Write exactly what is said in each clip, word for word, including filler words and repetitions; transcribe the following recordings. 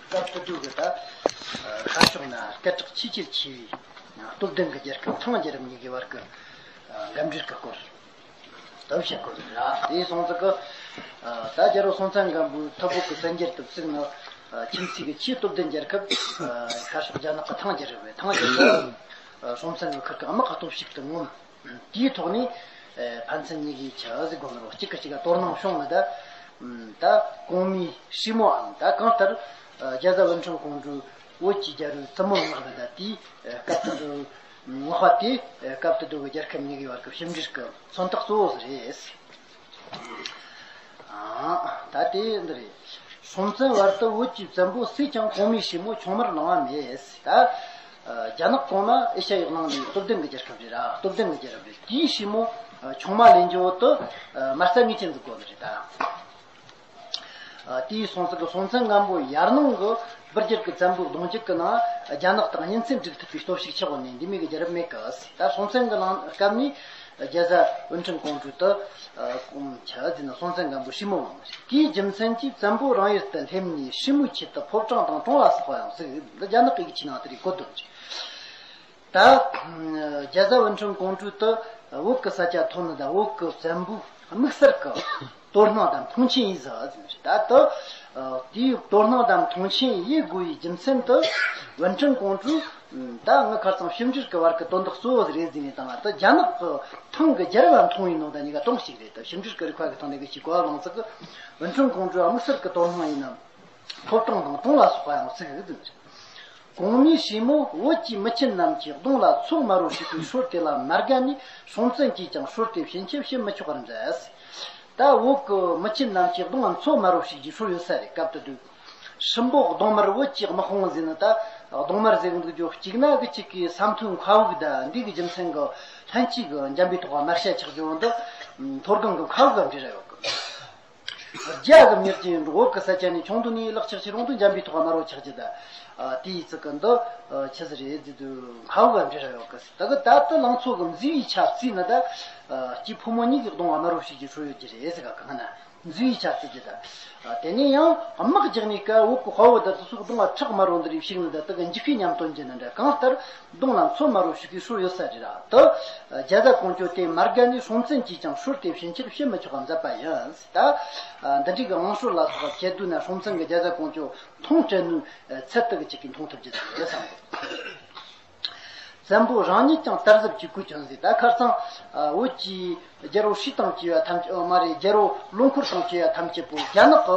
སྐབས་དེ་དུས་ཀྱི་ད་ཁ་ཕྱོགས་ན་སྐད་གྲགས་ཆེས་ཆེར་ཆེ་བའི་སྟོབས་ལྡན་གྱི་རྒྱལ་ཁབ་ཐང་རྒྱལ་རབས་གཉིས་ཀྱི་བར་གྱི་འགལ་འབྲེལ་གྱི་སྐོར། ལྟ་བཤད་དགོས་རེད་ར། དེ་སོང་ཙི་གི། ད་རྒྱལ་པོ་སྲོང་བཙན་སྒམ་པོའི་ཐུ་བོ་གི་གསལ་འགྱེར་དུ་བཙུགས་ནི། ཁྱིམ་མཚེས་ཀྱི་ཆེས་སྟོབས་ལྡན་རྒྱལ་ཁབ། ཤར་ཕྱོགས་རྒྱ་ནག་གི་ཐང་རྒྱལ་རབས་རེད། ཐང་རྒྱལ་རབས། སྲོང་བཙན་གྱི་ཁུར་གི་དམག་གི་སྟོབས་ཤུགས་དུ་མངོན། དེའི་ཐོག་ནས། ཕན་ཚུན་གཉིས་ཀྱིས་ཆི་ཟིག་དགོས་ནི་རོ། གཅིག་གིས་གཅིག་ག་དོ་སྣང་བྱུང་ནི་ད། ད་གོང་མའི་སྲས་མོའམ་ད་གང་ལྟར། རྒྱ་བཟའ་བན་ཁྲོན་ཀོང་ཇོ་བོད་ཀྱི་རྒྱལ་པོའི་བཙུན་མོར་མངགས་ནི་ད་དེའི་སྐབས་དེ་དུས། མངགས་པ་དེ་སྐབས་དེ་དུས་ཀྱི་རྒྱལ་ཁབ་གཉིས་ཀའི་བར་གྱི་ཕྱི་འབྲེལ་གྱི་མཚོན་རྟགས་གཙོ་བོ་རེད། ཨང་། ད་དེ་འདི་རེད། སྲོང་བཙན་བར་དུ་བོད་ཀྱི་བཙན་པོ་སུས་ཀྱང་གོང་མའི་སྲས་མོ་ཆུང་མར་བླངས་པ་མེད། ད་རྒྱ་ནག་གོང་མ་ཨེ་ཤ་ཡའི་གླིང་ནས་སྟོབས་ལྡན་གྱི་རྒྱལ་ཁབ་རེད་ར། སྟོབས་ལྡན་གྱི་རྒྱལ་རབས་རེད། དེའི་སྲས་མོ་ཆུང་མ་ལེན་རྒྱུ་དུ་མ་རྩ་ངེས་ཅན་ཟིག་དགོས་ནི་རེད་ད། དེའི་སྲོང་བཙན་གྱི་སྲོང་བཙན་སྒམ་པོ་ཡར་ནང་གི་སྦུར་རྒྱལ་གྱི་བཙན་པོའི་གདུང་རྒྱུད་ཀྱི་ནང་རྒྱ་ནག་དང་གཉེན་ཚན་སྒྲིག་ཐུབ་པའི་སྟོབས་ཤུགས་ཆགས་ཡོད་ནས་འདི་མོ་གི་རྒྱལ་རབས་མེད་གི། ད་སྲོང་བཙན་གྱི་ནང་སྐབས་ནས་རྒྱ་བཟའ་བན་ཁྲོན་ཀོང་ཇོ་དུ་ཆ་ཟིན་ན་སྲོང་བཙན་སྒམ་པོའི་སྲས་མོ་བླངས་པ་རེད། དེའི་རྒྱུ་མཚན་གྱིས་བཙན་པོ་རང་ཡུལ་དུ་སླེབས་ནས་སྲས་མོའི་ཆེད་དུ་ཕོ་བྲང་དང་གྲོང་ལ་སོགས་པ་ཡང་བཙུགས། འདི་རྒྱ་ནག་གི་ཡིག་ཆའི་ནང་དེ་རིགས་བཀོད་དོན་རེད། ད། རྒྱ་བཟའ་བན་ཁྲོན་ཀོང་ཇོ་དུ་བོད་ཀྱི་ས་ཆ་ཐོབ་ནི་དང་བོད་ཀྱི་བཙན་པོའི་དམིགས་བསལ་གྱི་དོ་སྣང་དང་མཐོང་ཆེན་ཡིན་ཟེར་ཟིན་རེད། ད་དུ། དེའི་དོ་སྣང་དང་མཐོང་ཆེན་ཡིན་དགོས་པའི་རྒྱུ་མཚན་དུ། བན་ཁྲོན་ཀོང་ཇོ། ད་ངི་ཁར་ཚང་ཕྱི་འབྲེལ་གྱི་བར་གྱི་དོན་དག་གཙོ་བོ་རེད་ཟིན་ནས་དང་ད་རྒྱ་ནག་གི་ཐང་གི་རྒྱལ་རབས་མཐོང་བའི་ནང་ད་གཉིས་ཀ་དོན་གཅིག་རེད། ད་ཕྱི་འབྲེལ་གྱི་རིག་པ་གི་ཐང་ནས་གི་ཞིག་གོ་བ་ལངས་ཚིག་གི་བན་ཁྲོན་ཀོང་ཇོ་དམིགས་བསལ་གྱི་དོ་སྣང་ཡིན་ནམ། ཕོ་བྲང་དང་གྲོང་ལ་སོགས་པ་ཡང་བཙུགས་ཡོད་ཟིན་རེད། གོང་མའི་སྲས་མོ་བོད་ཀྱི་མི་ཆེན་རྣམས་ཀྱི་གདུང་ལ་མཚོ་དམར་པོ་ཞིག་གི་སྲོལ་དེ་ལ་མ་དགའ་ནས་སྲོང་བཙན་གྱིས་ཀྱང་སྲོལ་དེ་ཕྱིན་ཆད་བྱེད་མི་ཆོག་པར་མཛད། ད་བོད་ཀྱི་མི་ཆེན་རྣམས་ཀྱི་གདུང་ལ་མཚོ་དམར་པོ་ཞིག་གི་སྲོལ་ཡོད་ས་རེད། སྐབས་དེ་དུས། སྲིན་པོ་གདོང་དམར་བོད་ཀྱི་དམག་དཔུང་ཟེར་ནི་ད། གདོང་དམར་ཟེར་གི་འདུག་རྒྱུ་གཅིག་ན་གི་གཅིག་གི་ས་མཐོའི་མཁའ་དབུགས་ད་འདི་གི་རྒྱུ་མཚན་གི་ལྷན་སྐྱེས་གི་འཇམ་པའི་ཐོག་དམར་ཤ་ཆགས་རྒྱུ་འདི། མཐོ་སྒང་གི་མཁའ་དབུགས་འབྲེལ་ར་ཡོད་གི། རྒྱ་གི་མྱུར་གྱི་འབྲོག་གི་ས་ཆ་ནས་ཆུང་དུ་ནས་ལག་ཆགས་ཆེ་རུང་དུ་འཇམ་པའི་ཐོག་དམར་པོ་ཆགས་ཀྱི་ད། དེའི་ཚིག་གི་འདི། ཆི་ཟིག་རེད་ཟེར་དུས་མཁའ་དབུགས་འབྲེལ་ར་ཡོད་གི། ད་གི་ད་ལྟ་ལང་ཚོ་གི་མཛེས་པའི་ཆ་རྩིས་ནི་ད། སྐྱེས་ཕོ་མོ་གཉིས་ཀྱི་གདོང་དམར་པོ་ཞིག་གི་སྲོལ་ཡོད་ཀྱི་རེད་ཟེར་ག་གང་ན། མཛེས་པའི་ཆ་རྩིས་ཀྱི་ད། དེ་ནས་ཡང་དམག་རྒྱག་ནས་ཀ་བོད་ཀྱི་དཔའ་བོ་ད་དུ་སོགས་གདོང་ལ་ཁྲག་དམར་པོ་འདི་རིགས་ཞིག་ནི་ད་དུ་གི་འཇིགས་པའི་ཉམས་སྟོན་གྱི་ནི་འདྲ། གང་ལྟར་གདོང་ལ་མཚོ་དམར་པོ་ཞིག་གི་སྲོལ་ཡོད་ས་རེད་ར། དུ། རྒྱ་བཟའ་ཀོང་ཇོ་དེ་མ་དགའ་ནས་སྲོང་བཙན་གྱིས་ཀྱང་སྲོལ་དེ་ཕྱིན་ཆད་བྱེད་མི་ཆོག་པ་མཛད་པ་ཡིན། ད། འདི་འདྲའི་གི་དབང་སྲོལ་ལ་སོགས་པ་ཁྱེད་དུས་ན་སྲོང་བཙན་གྱི་རྒྱ་བཟའ་ཀོང་ཇོ་མཐོང་སྤྲད་ནུས་ཚད་དུ་གི་ཅིག་གིས་མཐོང་ཐུབ་ཀྱི་ཟེར་བསམ་གོ། བཙན་པོ་རང་ཉིད་ཀྱང་དར་ཟབ་ཀྱི་གོས་གྱོན་ཟིན། ད་ཁར་སང་བོད་ཀྱི་རྒྱལ་པོ་ཧྲི་དང་བཅས་པ་ཐམས་ཅད་མ་རེད། རྒྱལ་པོ་ལོ་འཁོར་དང་བཅས་པ་ཐམས་ཅད་པོ་རྒྱ་ནག་གི་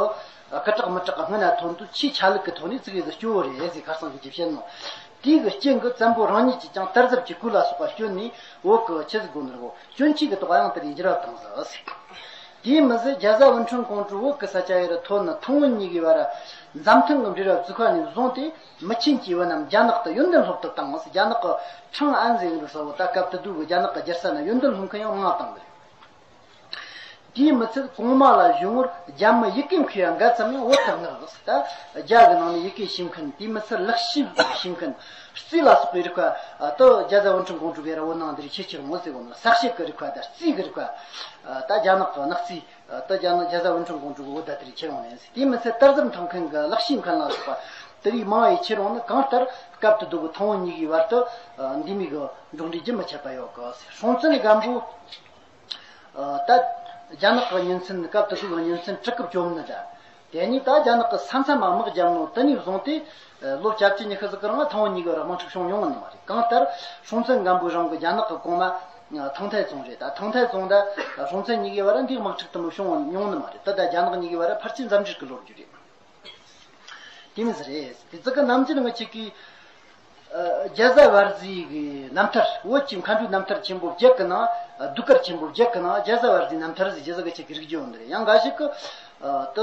སྐུ་དྲག་མི་དྲག་གི་སྔོན་ན་ཐོན་དུས་ཆེས་ཆ་ལུགས་ཀྱི་ཐོག་ནས་བཙུགས་ཡོད་ཟེར་སྐྱོ་བོ་རེད་ཟེར་ཁར་སང་གི་ཅི་བཤད་ནོ། དེའི་གི་རྐྱེན་གྱིས་བཙན་པོ་རང་ཉིད་ཀྱིས་ཀྱང་དར་ཟབ་ཀྱི་གོས་ལ་སོགས་པ་གྱོན་ནས་བོད་ཀྱི་ཆི་ཟིག་དགོས་ནི་རེད་གོ། གྱོན་ཆས་ཀྱི་ཐོག་ཡང་དེ་རིགས་འགྱུར་བ་བཏང་ཟིན། དེའི་མི་ཚད་རྒྱ་བཟའ་བན་ཁྲོན་ཀོང་ཇོ་བོད་ཀྱི་ས་ཆ་ཡར་ཐོན་ནས་ཐང་བོད་གཉིས་ཀྱི་བར་འཛམ་ཐང་གི་འབྲེལ་བ་བཙུགས་པ་ནས་བཟུང་སྟེ་མི་ཆེན་གྱིས་བོད་རྣམས་རྒྱ་ནག་ཏུ་ཡོན་ཏན་སློབ་ཏུ་བཏང་། རྒྱ་ནག་གི་ཁྲང་ཨན་ཟེར་གི་འདུག་ས་བོ། ད་སྐབས་དེ་དུས་ཀྱི་རྒྱ་ནག་གི་རྒྱལ་ས་ན་ཡོན་ཏན་སློབ་མཁན་ཡང་མང་བཏང་གི་རེད། དེའི་མི་ཚད་གོང་མ་ལ་གཞུང་ངོར་རྒྱ་མི་ཡི་གེ་མཁས་པ་འགའ་ཙམ་ཡང་བོད་དུ་མངགས། ད་རྒྱ་གི་ནང་ནས་ཡི་གེ་ཤེས་མཁན། དེའི་མི་ཚད་ལག་ཤེས་ཤེས་མཁན། རྩིས་ལ་སོགས་པའི་རིག་པ། ད་རྒྱ་བཟའ་བན་ཁྲོན་ཀོང་ཇོ་གིས་ར་བོད་ནང་འདིར་ཁྱེད་ཁྱེར་འོང་ཟེར་གོ་ནོ། གསལ་བྱེད་ཀྱི་རིག་པ་དང་རྩིས་ཀྱི་རིག་པ། ད་རྒྱ་ནག་གི་གནའ་རྩིས། ད་རྒྱ་ནག་རྒྱ་བཟའ་བན་ཁྲོན་ཀོང་ཇོ་གིས་བོད་ད་དེར་ཁྱེར་འོང་ནས་ཟེར། དེའི་མི་ཚད་དར་ཟབ་མཐོང་མཁན་གྱི་ལག་ཤེས་མཁན་ལ་སོགས་པ་དེ་རིགས་མང་བས་ཁྱེར་འོང་ནི། གང་ལྟར་སྐབས་དེ་དུས་ཀྱི་ཐང་བོད་གཉིས་ཀྱི་བར་དུ་འདི་མོ་གི་འགྲོགས་འདྲིས་རྒྱུན་མི་ཆད་པ་ཡོད་གི། སྲོང་བཙན་སྒམ་པོ། ད་རྒྱ་ནག་གི་གཉེན་ཚན། སྐབས་དེ་དུས་ཀྱི་གཉེན་ཚན་གྲི་གུ་བཅོམ་ནི་ད། དེ་ནས་ད་རྒྱ་ནག་གི་ས་མཚམས་མ་དམག་བརྒྱབ་ནོ་དེ་ནས་བཟུང་སྟེ། ལོ་བརྒྱད་ཅུ་ཉི་ཤུ་ཟིག་གི་རིང་ཐང་བོད་གཉིས་ཀྱི་བར་དམག་འཁྲུག་བྱུང་མྱོང་ནི་མ་རེད། གང་ལྟར་སྲོང་བཙན་སྒམ་པོའི་རིང་གི་རྒྱ་ནག་གི་གོང་མ་ཐང་ཐའི་ཙུང་རེད། ད་ཐང་ཐའི་ཙུང་ད་སྲོང་བཙན་གཉིས་ཀྱི་བར་འདི་དམག་འཁྲུག་དུ་མ་བྱུང་མྱོང་ནི་མ་རེད། ད་ད་རྒྱ་ནག་གཉིས་ཀྱི་བར་ཕལ་ཆེར་འཛམ་འདྲིས་ཀྱི་ལོ་རྒྱུས་རེད། དེ་མི་ཟེར་རེད། དེ་ཙི་གི་ནམ་རྒྱུན་ང་ཅིག་གིས། རྒྱ་བཟའ་བར་ཟིག་གི་རྣམ་ཐར། བོད་ཀྱི་མཁའ་འགྲོའི་རྣམ་ཐར་ཆེན་པོ་བརྒྱད་ཀྱི་ནང་། ཟློས་གར་ཆེན་པོ་བརྒྱད་ཀྱི་ནང་རྒྱ་བཟའ་བར་ཟིག་རྣམ་ཐར་ཟིག་རྒྱ་བཟའ་གི་ཆེད་ཀྱི་རིག་རྒྱུ་ཡོད་འདིར། ཡང་འགའ་ཞིག་གི། ད་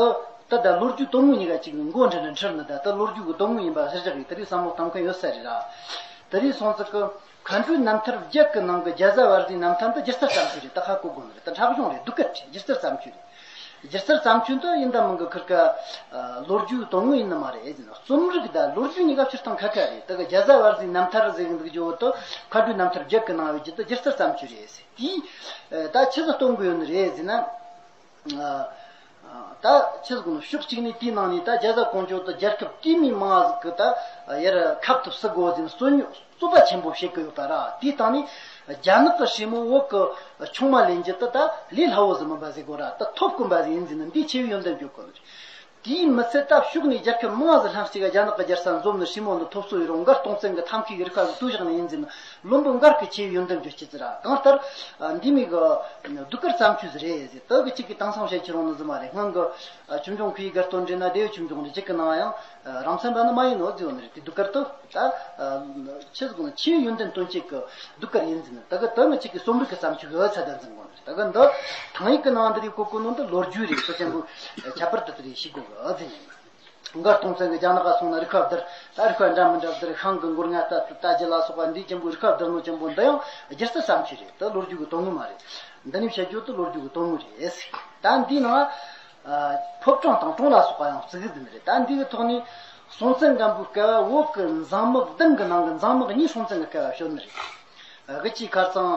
ད་ད་ལོ་རྒྱུས་དོན་དངོས་གཉིས་ཀ་ཅིག་མགོ་འདྲེན་ནས་འཁྲིལ་ནི། ད་ད་ལོ་རྒྱུས་ཀྱི་དོན་དངོས་ཡིན་པ་ཕྱིར་བཞག་གི་དེ་རིགས་བསམ་བློ་གཏོང་མཁན་ཡོད་ས་རེད་ར། དེ་རིགས་སོང་ཙི་གི་མཁའ་འགྲོའི་རྣམ་ཐར་བརྒྱད་ཀྱི་ནང་གི་རྒྱ་བཟའ་བར་ཟིག་རྣམ་ཐར་འདི་སྒྱུ་རྩལ་ཙམ་ཞིག་རེད། ད་ཧ་གོ་དགོས་ནི་རེད། ད་འཁྲབ་གཞུང་རེད། ཟློས་གར་རེད། སྒྱུ་རྩལ་ཙམ་ཞིག་རེད། སྒྱུ་རྩལ་བརྩམས་ཆོས་འདི་ཡིན་དང་མིན་གྱི་ཁིར་ཀ་ལོ་རྒྱུས་དོན་དངོས་ཡིན་ནི་མ་རེད་ཟེར་ན། རྩོམ་རིག་དང་ལོ་རྒྱུས་གཉིས་ཀ་སྤྱིར་བཏང་ཁ་ཁ་རེད། དེ་གི་རྒྱ་བཟའ་བར་ཟིག་རྣམ་ཐར་ཟེར་གི་འདུག་རྒྱུ་བོ་དེ་མཁའ་འགྲོའི་རྣམ་ཐར་བརྒྱད་ཀྱི་ནང་ཡོད་རྒྱུ་དེ་སྒྱུ་རྩལ་བརྩམས་ཆོས་རེད་ཟེར། དེས་ད་ཆི་ཟིག་སྟོན་གི་ཡོད་ནི་རེད་ཟེར་ན། ད་ཆི་ཟིག་ནི་ཕྱོགས་གཅིག་ནས་དེའི་ནང་ནས་ད་རྒྱ་བཟའ་ཀོང་ཇོ་དེ་རྒྱལ་ཁབ་དུས་མི་མང་ཟིག་གི་ད་ཡར་ཁབ་ཏུ་བསུ་དགོ་ཟེར་ནས་རྩོད་རྙོག་རྩོད་པ་ཆེན་པོ་བྱེད་ཀྱི་ཡོད་པ་ར། དེའི་སྟེང་ནས་རྒྱ་ནག་གི་སྲས་མོ་བོད་ཀྱི་ཆུང་མ་ལེན་རྒྱུ་དེ་ད་ལས་སླ་བོ་ཟིག་མིན་པ་ཟེར་དགོས་ར། ད་ཐོབ་དཀོན་པ་ཟིག་ཡིན་ཟེར་ནས་འདིའི་ཆེ་བའི་ཡོན་ཏན་བརྗོད་གོ་ནི་རེད། དེའི་མི་ཚད་ད་ཕྱོགས་ནས་རྒྱལ་ཁབ་མང་ཟིག་ལྷན་གཅིག་ག་རྒྱ་ནག་གི་རྒྱལ་ས་འཛོམས་ནས་སྲས་མོ་འདི་ཐོབ་སོ་ཡི་རུང་མགར་སྟོང་བཙན་གི་ཐབས་མཁས་ཀྱི་རིག་པ་ཟིག་བཏོད་བཞག་ནི་ཡིན་ཟེར་ནས་བློན་པོ་མགར་གི་ཆེ་བའི་ཡོན་ཏན་བརྗོད་རྒྱུ་ཟིག་ར། གང་ལྟར་འདི་མི་གི་ཟློས་གར་བརྩམས་ཆོས་ཟིག་རེད་ཟེར། དེ་གི་གཅིག་གིས་དེང་སང་བཤད་ཁྱེར་ཡོང་ནི་ཟིག་མ་རེད། སྔོན་གི་ཆོས་འབྱུང་ཁུ་ཡི་དགའ་སྟོན་འདྲེ་ན་སྡེ་བའི་ཆོས་འབྱུང་འདྲེ་གཅིག་གི་ནང་ཡང་རང་མཚན་པ་ནི་མ་ཡིན་ནོ་ཟེར་ཡོད་ནི་རེད། དེ་ཟློས་གར་དེ་ད་ཆི་ཟིག་ནི་ཆེས་ཡོན་ཏན་དོན་གཅིག་གི་ཟློས་གར་ཡིན་ཟེར་ནི། ད་གི་དེ་ནི་གཅིག་གི་རྩོམ་རིག་གི་བརྩམས་ཆོས་གི་ཚད་ལྡན་ཟིག་དགོངས་ནི་རེད། ད་གི་འདི་ཐང་ཡིག་གི་ནང་འདི་རིགས་གོ་གོ་ནོ་འདི་ལོ་རྒྱུས་རེད། དེ་ཅན་པོ་ཁྱད་པར་དུ་དེ་རིགས་ཤེས་དགོས་གི་ཟེར་ནི། མགར་སྟོང་བཙན་གི་རྒྱ་ནག་ག་སོང་ན་རིག་པ་བསྡུར། ད་རིག་པ་འདྲ་མི་འདྲ་བསྡུར། ཤིང་གི་མགོ་རྔ་ལྟ་ལྟ་རྒྱུ་ལ་སོགས་པ་འདི་ཅན་པོ་རིག་པ་བསྡུར་ནོ་ཅན་པོ་འདི་ཡང་སྒྱུ་རྩལ་བརྩམས་ཆོས་རེད། དེ་ལོ་རྒྱུས་གི་དོན་དངོས་མ་རེད། འདི་ནས་བཤད་རྒྱུ་དེ་ལོ་རྒྱུས་གི་དོན་དངོས་རེད། ད་འདིའི་ནང་ཕོ་བྲང་དང་གྲོང་ལ་སོགས་པ་ཡང་བརྩི་གི་ཟིན་རེད། ད་འདི་གི་ཐོག་ནས་སྲོང་བཙན་སྒམ་པོའི་སྐབས་བོད་ཀྱི་མཛངས་མི་བདུན་གི་ནང་གི་མཛངས་མི་གཉིས་སྲོང་བཙན་གི་སྐབས་བྱོན་ནི་རེད། གི་ཅིག་ཁར་ཚང་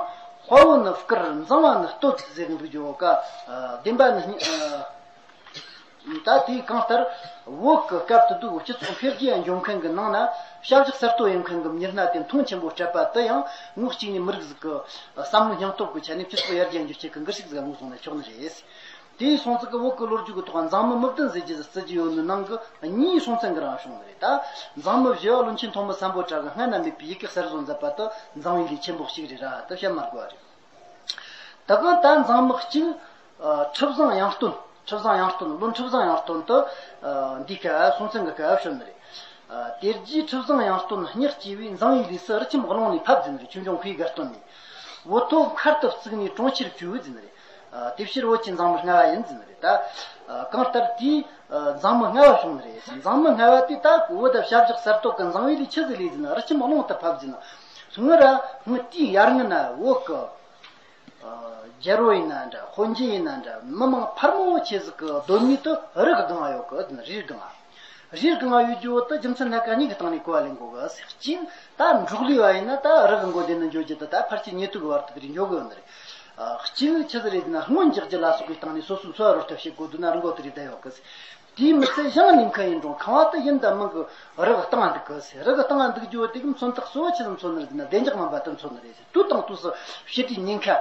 དཔའ་བོ་ནི་བཀུར། མཛངས་པ་ནི་བསྟོད་ཟེར་གི་འདུག་རྒྱུ་བོ་ཀ། བདེན་པ་ནི་ད་དེའི་གང་ལྟར་བོད་ཀྱི་སྐབས་དེ་དུས་སྤྱི་ཚོགས་འཕེལ་རྒྱས་འགྱོ་མཁན་གྱི་ནང་ན་ཞབས་ཞུ་གསར་གཏོད་ཡོང་མཁན་གྱི་མྱི་སྣ་དེ་མཐོང་ཆེན་པོ་སྤྲད་པ་དེ་ཡང་ངོགས་གཅིག་ནས་མི་རིགས་ཟིག་གི་བསམ་བློ་སྙིང་སྟོབས་ཀྱི་ཆ་ནས་སྤྱི་ཚོགས་ཡར་རྒྱས་འགྱུར་བྱེད་ཀྱི་འགུལ་ཤུགས་ཟིག་ངོས་བཟུང་ན་ཆོག་ནི་རེད། དེའི་སྲོང་བཙན་གྱི་བོད་ཀྱི་ལོ་རྒྱུས་ཀྱི་ཐོག་མཛངས་མི་མི་བདུན་ཟེར་རྒྱུ་ཟིག་བརྩི་རྒྱུ་ཡོད་ནི་ནང་གི་གཉིས་སྲོང་བཙན་གྱི་རང་བྱུང་ནི་རེད། ད་མཛངས་མི་བཞི་བ་བློན་ཆེན་ཐོན་མི་སམ་བྷོ་ཊ་གིས་སྔ་ན་མེད་པའི་ཡི་གེ་གསར་བཟོ་མཛད་པ་དེ་མཛངས་པའི་ལས་ཆེན་པོ་གཅིག་རེད་ར། དེ་བཤད་མ་དགོས་པ་རེད། ད་གི་ད་མཛངས་མི་གཅིག་ཁྲི་བཟང་ཡང་སྟོན། ཁྲི་བཟང་ཡང་སྟོན། བློན་ཁྲི་བཟང་ཡང་སྟོན་དེ་འདིའི་སྐབས་སྲོང་བཙན་གྱི་སྐབས་བྱོན་ནི་རེད། དེ་རྗེས་ཁྲི་བཟང་ཡང་སྟོན་སྙེག་སྐྱེས་པའི་མཛངས་པའི་ལས་སུ་རུ་ཁྱིམ་གླིང་ནས་ཕབ་ཟིན་རེད། ཆོས་འབྱུང་ཁུ་ཡི་དགའ་སྟོན་ནས། བོད་ཐོག་མཁར་དུ་བརྩིགས་ནས་གྲོང་ཁྱེར་བཅོས་ཟིན་རེད། དེ་ཕྱིར་བོད་ཀྱི་མཛངས་མི་ལྔ་བ་ཡིན་ཟིན་རེད། ད་གང་ལྟར་དེའི་མཛངས་མི་ལྔ་བ་བྱུང་ནི་རེད། མཛངས་མི་ལྔ་བ་དེ་ད་བོད་དང་ཞབས་ཞུ་གསར་གཏོད་ཀྱི་མཛངས་པའི་ལས་ཆི་ཟིག་ལས་ཟིན་ན་རུ་ཁྱིམ་གླིང་དུ་ཕབ་ཟིན། སྔོན་ར་སྔོན་དེའི་ཡར་སྔོན་ན་བོད་ཀྱི་རྒྱལ་པོ་ཡིན་ན་འདྲ། དཔོན་རྒྱུད་ཡིན་ན་འདྲ། མི་མང་ཕལ་མོ་ཆེ་ཟིག་གི་སྡོད་གནས་དེ་རི་གི་སྒང་ང་ཡོད་གི། རིའི་སྒང་ང་། རིའི་སྒང་ང་ཡོད་རྒྱུ་བོ་དེ་རྒྱུ་མཚན་སྣ་ཁ་གཉིས་ཀྱི་སྟེང་ནས་གོ་བ་ལེན་དགོས་གི་ཟེར། གཅིག་ད་འབྲོག་ལས་པ་ཡིན་ན་ད་རི་གི་མགོ་དེ་ནས་འགྱོ་རྒྱུ་དེ་ད་ཕལ་ཆེར་ཉེ་དུ་གི་བར་དུ་དེ་རིགས་འགྱོ་གི་ཡོད་ནི་རེད། གཅིག་ཆི་ཟིག་རེད་ཟེར་ན་སྔོན་འཇགས་རྒྱུ་ལ་སོགས་པའི་སྟེང་ནས་སོ་སོའི་འཚོ་བ་རོལ་ཐབས་བྱེད་དགོས་འདུག་ན་རི་མགོ་དེ་རིགས་བསྡད་ཡོད་གི་ཟེར། དེའི་མི་ཚད་ཞིང་ལས་མཁན་ཡིན་རུང་ཁང་བ་དེ་ཡིན་དང་མིན་གི་རི་གི་སྟེང་ང་འདུག་གི་ཟེར། རི་གི་སྟེང་ང་འདུག་རྒྱུ་བོ་དེ་གི་མཚོན་རྟགས་གཙོ་བོ་ཆི་ཟིག་མཚོན་ནི་རེད་ཟེར་ན་བདེ་འཇགས་མིན་པ་དེ་མཚོན་ནི་རེད་ཟེར། དུས་དང་དུས་སུ་ཕྱི་དྲོའི་ཉེན་ཁ།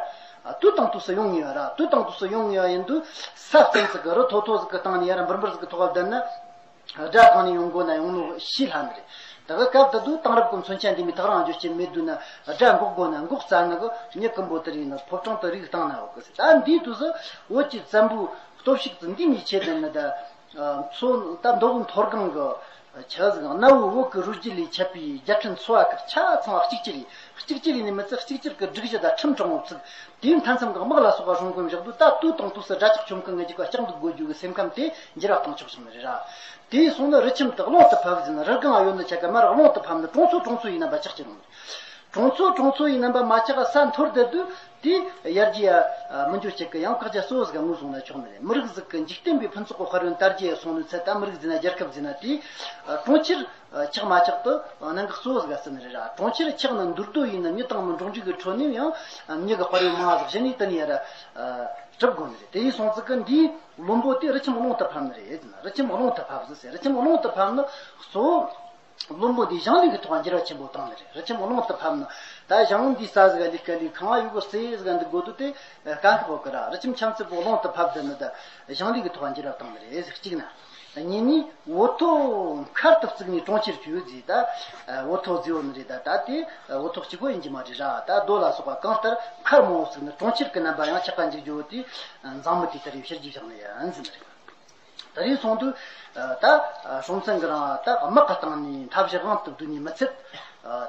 དུས་དང་དུས་སུ་ཡོང་ངེས་པ་ར། དུས་དང་དུས་སུ་ཡོང་ངེས་པ་ཡིན་དུས་ས་བཙན་ཟིག་གི་རི་མཐོ་མཐོ་ཟིག་གི་སྟེང་ནས་ཡར་འབུར་འབུར་ཟིག་གི་ཐོག་བ་བསྡད་ན། དགྲ་གང་ནས་ཡོང་དགོས་ན་ཡོང་ནོ་ཤེས་སླ་ནི་རེད། ད་གི་སྐབས་དེ་དུས་དེང་རབས་ཀྱི་མཚོན་ཆ་འདི་མོ་ཐག་རིང་འགྱོ་རྒྱུ་མེད་དུས་ན་དགྲ་འགོག་དགོས་ན་འགོག་རྩ་ནི་གི་མྱི་ཀུན་པོ་དེ་རིགས་ནི་ཕོ་བྲང་དེ་རིགས་སྟེང་ན་ཡོད་གི་ཟེར། ད་འདིའི་དུས་སུ་བོད་ཀྱི་བཙན་པོའི་སྟོབས་ཤུགས་དེ་འདི་མོ་ཆེ་དེ་ནི་ད། མཚོ་ད་མདོ་དབུས་མཐོ་སྒང་གི་ཆ་ཟིག་གནའ་བོའི་བོད་ཀྱི་རུས་རྒྱུད་ལས་ཆད་པའི་རྒྱལ་ཕྲན་ཚོ་བ་ཁག་ཆ་ཚང་བ་གཅིག་གྱུར་རེད། གཅིག་གྱུར་ཡིན་ནི་མི་ཚད་གཅིག་གྱུར་གྱི་སྒྲིག་གཞི་དང་ཁྲིམས་དྲང་བོ་བཙུགས། དུས་མཐའ་མཚམས་ཀྱི་དམག་ལ་སོགས་པ་སྲུང་དགོས་བཞག་དུས་ད་དུས་དང་དུས་སུ་དགྲ་ཇག་བཅོམ་མཁན་ངེད་ཀྱི་བ་སྐྱོང་དུ་དགོས་རྒྱུ་གི་སེམས་ཁམས་དེ་འགྱུར་བ་བཏང་ཆོག་སོང་ནི་རེད་ར། དེ་སོང་ན་རི་ཁྱིམ་དེ་གླིང་དུ་ཕབ་ཟིན། རི་སྒང་ཡོད་ནི་ཆ་ག་མར་གླིང་དུ་ཕབ་ནི། གྲོང་ཚོ་གྲོང་ཚོ་ཡིན་རྣམ་པ་ཆག་ཅིག་རུང་། གྲོང་ཚོ་གྲོང་ཚོ་ཡིན་རྣམ་པ་མ་ཆག་ག་ས་འཐོར་བསྡད་དུས། དེ་ཡར་རྒྱས་ཡ་མི་འགྱུར་ཅིག་གི་ཡང་བཀག་རྒྱ་གཙོ་བོ་ཟིག་ངོས་བཟུང་ན་ཆོག་ནི་རེད། མི་རིགས་ཟིག་གི་འཇིག་རྟེན་པའི་ཕུན་ཚོགས་ཀྱི་དཔལ་ཡོན་དར་རྒྱས་སོང་ནི་ཚད་ད་མི་རིགས་ཟིན་ན་རྒྱལ་ཁབ་ཟིན་ན་དེ་གྲོང་ཁྱེར་ཆག་མ་ཆག་དེ་གནད་འགག་གཙོ་བོ་ཟིག་ཟིན་ནི་རེད་ར། གྲོང་ཁྱེར་ཆག་ན་འདུག་རྡོ་ཡིན་ན་མྱི་དང་མི་འགྲོགས་འདྲིས་ཀྱི་ཁྲོད་ནས་ཡང་མྱི་གི་དཔལ་ཡོན་མང་ཟིག་གཞི་ནས་དེ་ནས་ཡར་གྲུབ་དགོས་ནི་རེད། དེ་ཡིན་སོང་ཙི་གི་འདིའི་བློན་པོ་དེ་རི་ཁྱིམ་གླིང་དུ་ཕབ་ནི་རེད། རི་ཁྱིམ་གླིང་དུ་ཕབ་ཟིག་ཟེར། རི་ཁྱིམ་གླིང་དུ་ཕབ་ནི་གཙོ་བོ། བློན་པོ་འདིས་ཞིང་ལས་ཀྱི་ཐོག་འགྱུར་བ་ཆེན་པོ་བཏང་ནི་རེད། རི་ཁྱིམ་གླིང་དུ་ཕབ་ན་ད་ཞིང་འདིའི་ས་ཟིག་ལས་ཀ་ལས་ཁང་བ་ཡུལ་གི་རྩེ་ཟིག་འདི་དགོས་དུས་དེ་དཀའ་ཁག་ཡོད་གི་ར། རི་ཁྱིམ་ཆམ་ཚུད་པོ་གླིང་དུ་ཕབ་བསྡད་ནི་ད་ཞིང་ལས་ཀྱི་ཐོག་འགྱུར་བ་བཏང་ནི་རེད་ཟེར་གཅིག་ན། གཉིས་ནི་འུ་ཐོག་མཁར་དུ་བརྩིགས་ནས་གྲོང་ཁྱེར་བཅོས་ཟེར། ད་འུ་ཐོག་ཟེར་བོ་ནི་རེད། ད་ད་དེ་འུ་ཐོག་གཅིག་པོ་ཡིན་གྱི་མ་རེད་ར། ད་རྡོ་ལ་སོགས་པ་གང་ལྟར་མཁར་མང་བོ་བརྩིགས་ནས་གྲོང་ཁྱེར་གྱི་རྣམ་པ་ཡང་ཆགས་པ་འཇུག་རྒྱུ་བོ་དེ་མཛངས་མི་དེ་ལྟར་ཡོད་ཕྱིར་རྒྱུ་བཞག་ནི་ཡིན་ཟེར་ནི་རེད། ད་རེས་སོང་དུས་ ད་སྲོང་བཙན་གྱི་རིང་ད་དམག་གི་སྟེང་ནས་མཐའ་བཞི་དབང་དུ་བསྡུས་ནས་མི་ཚད།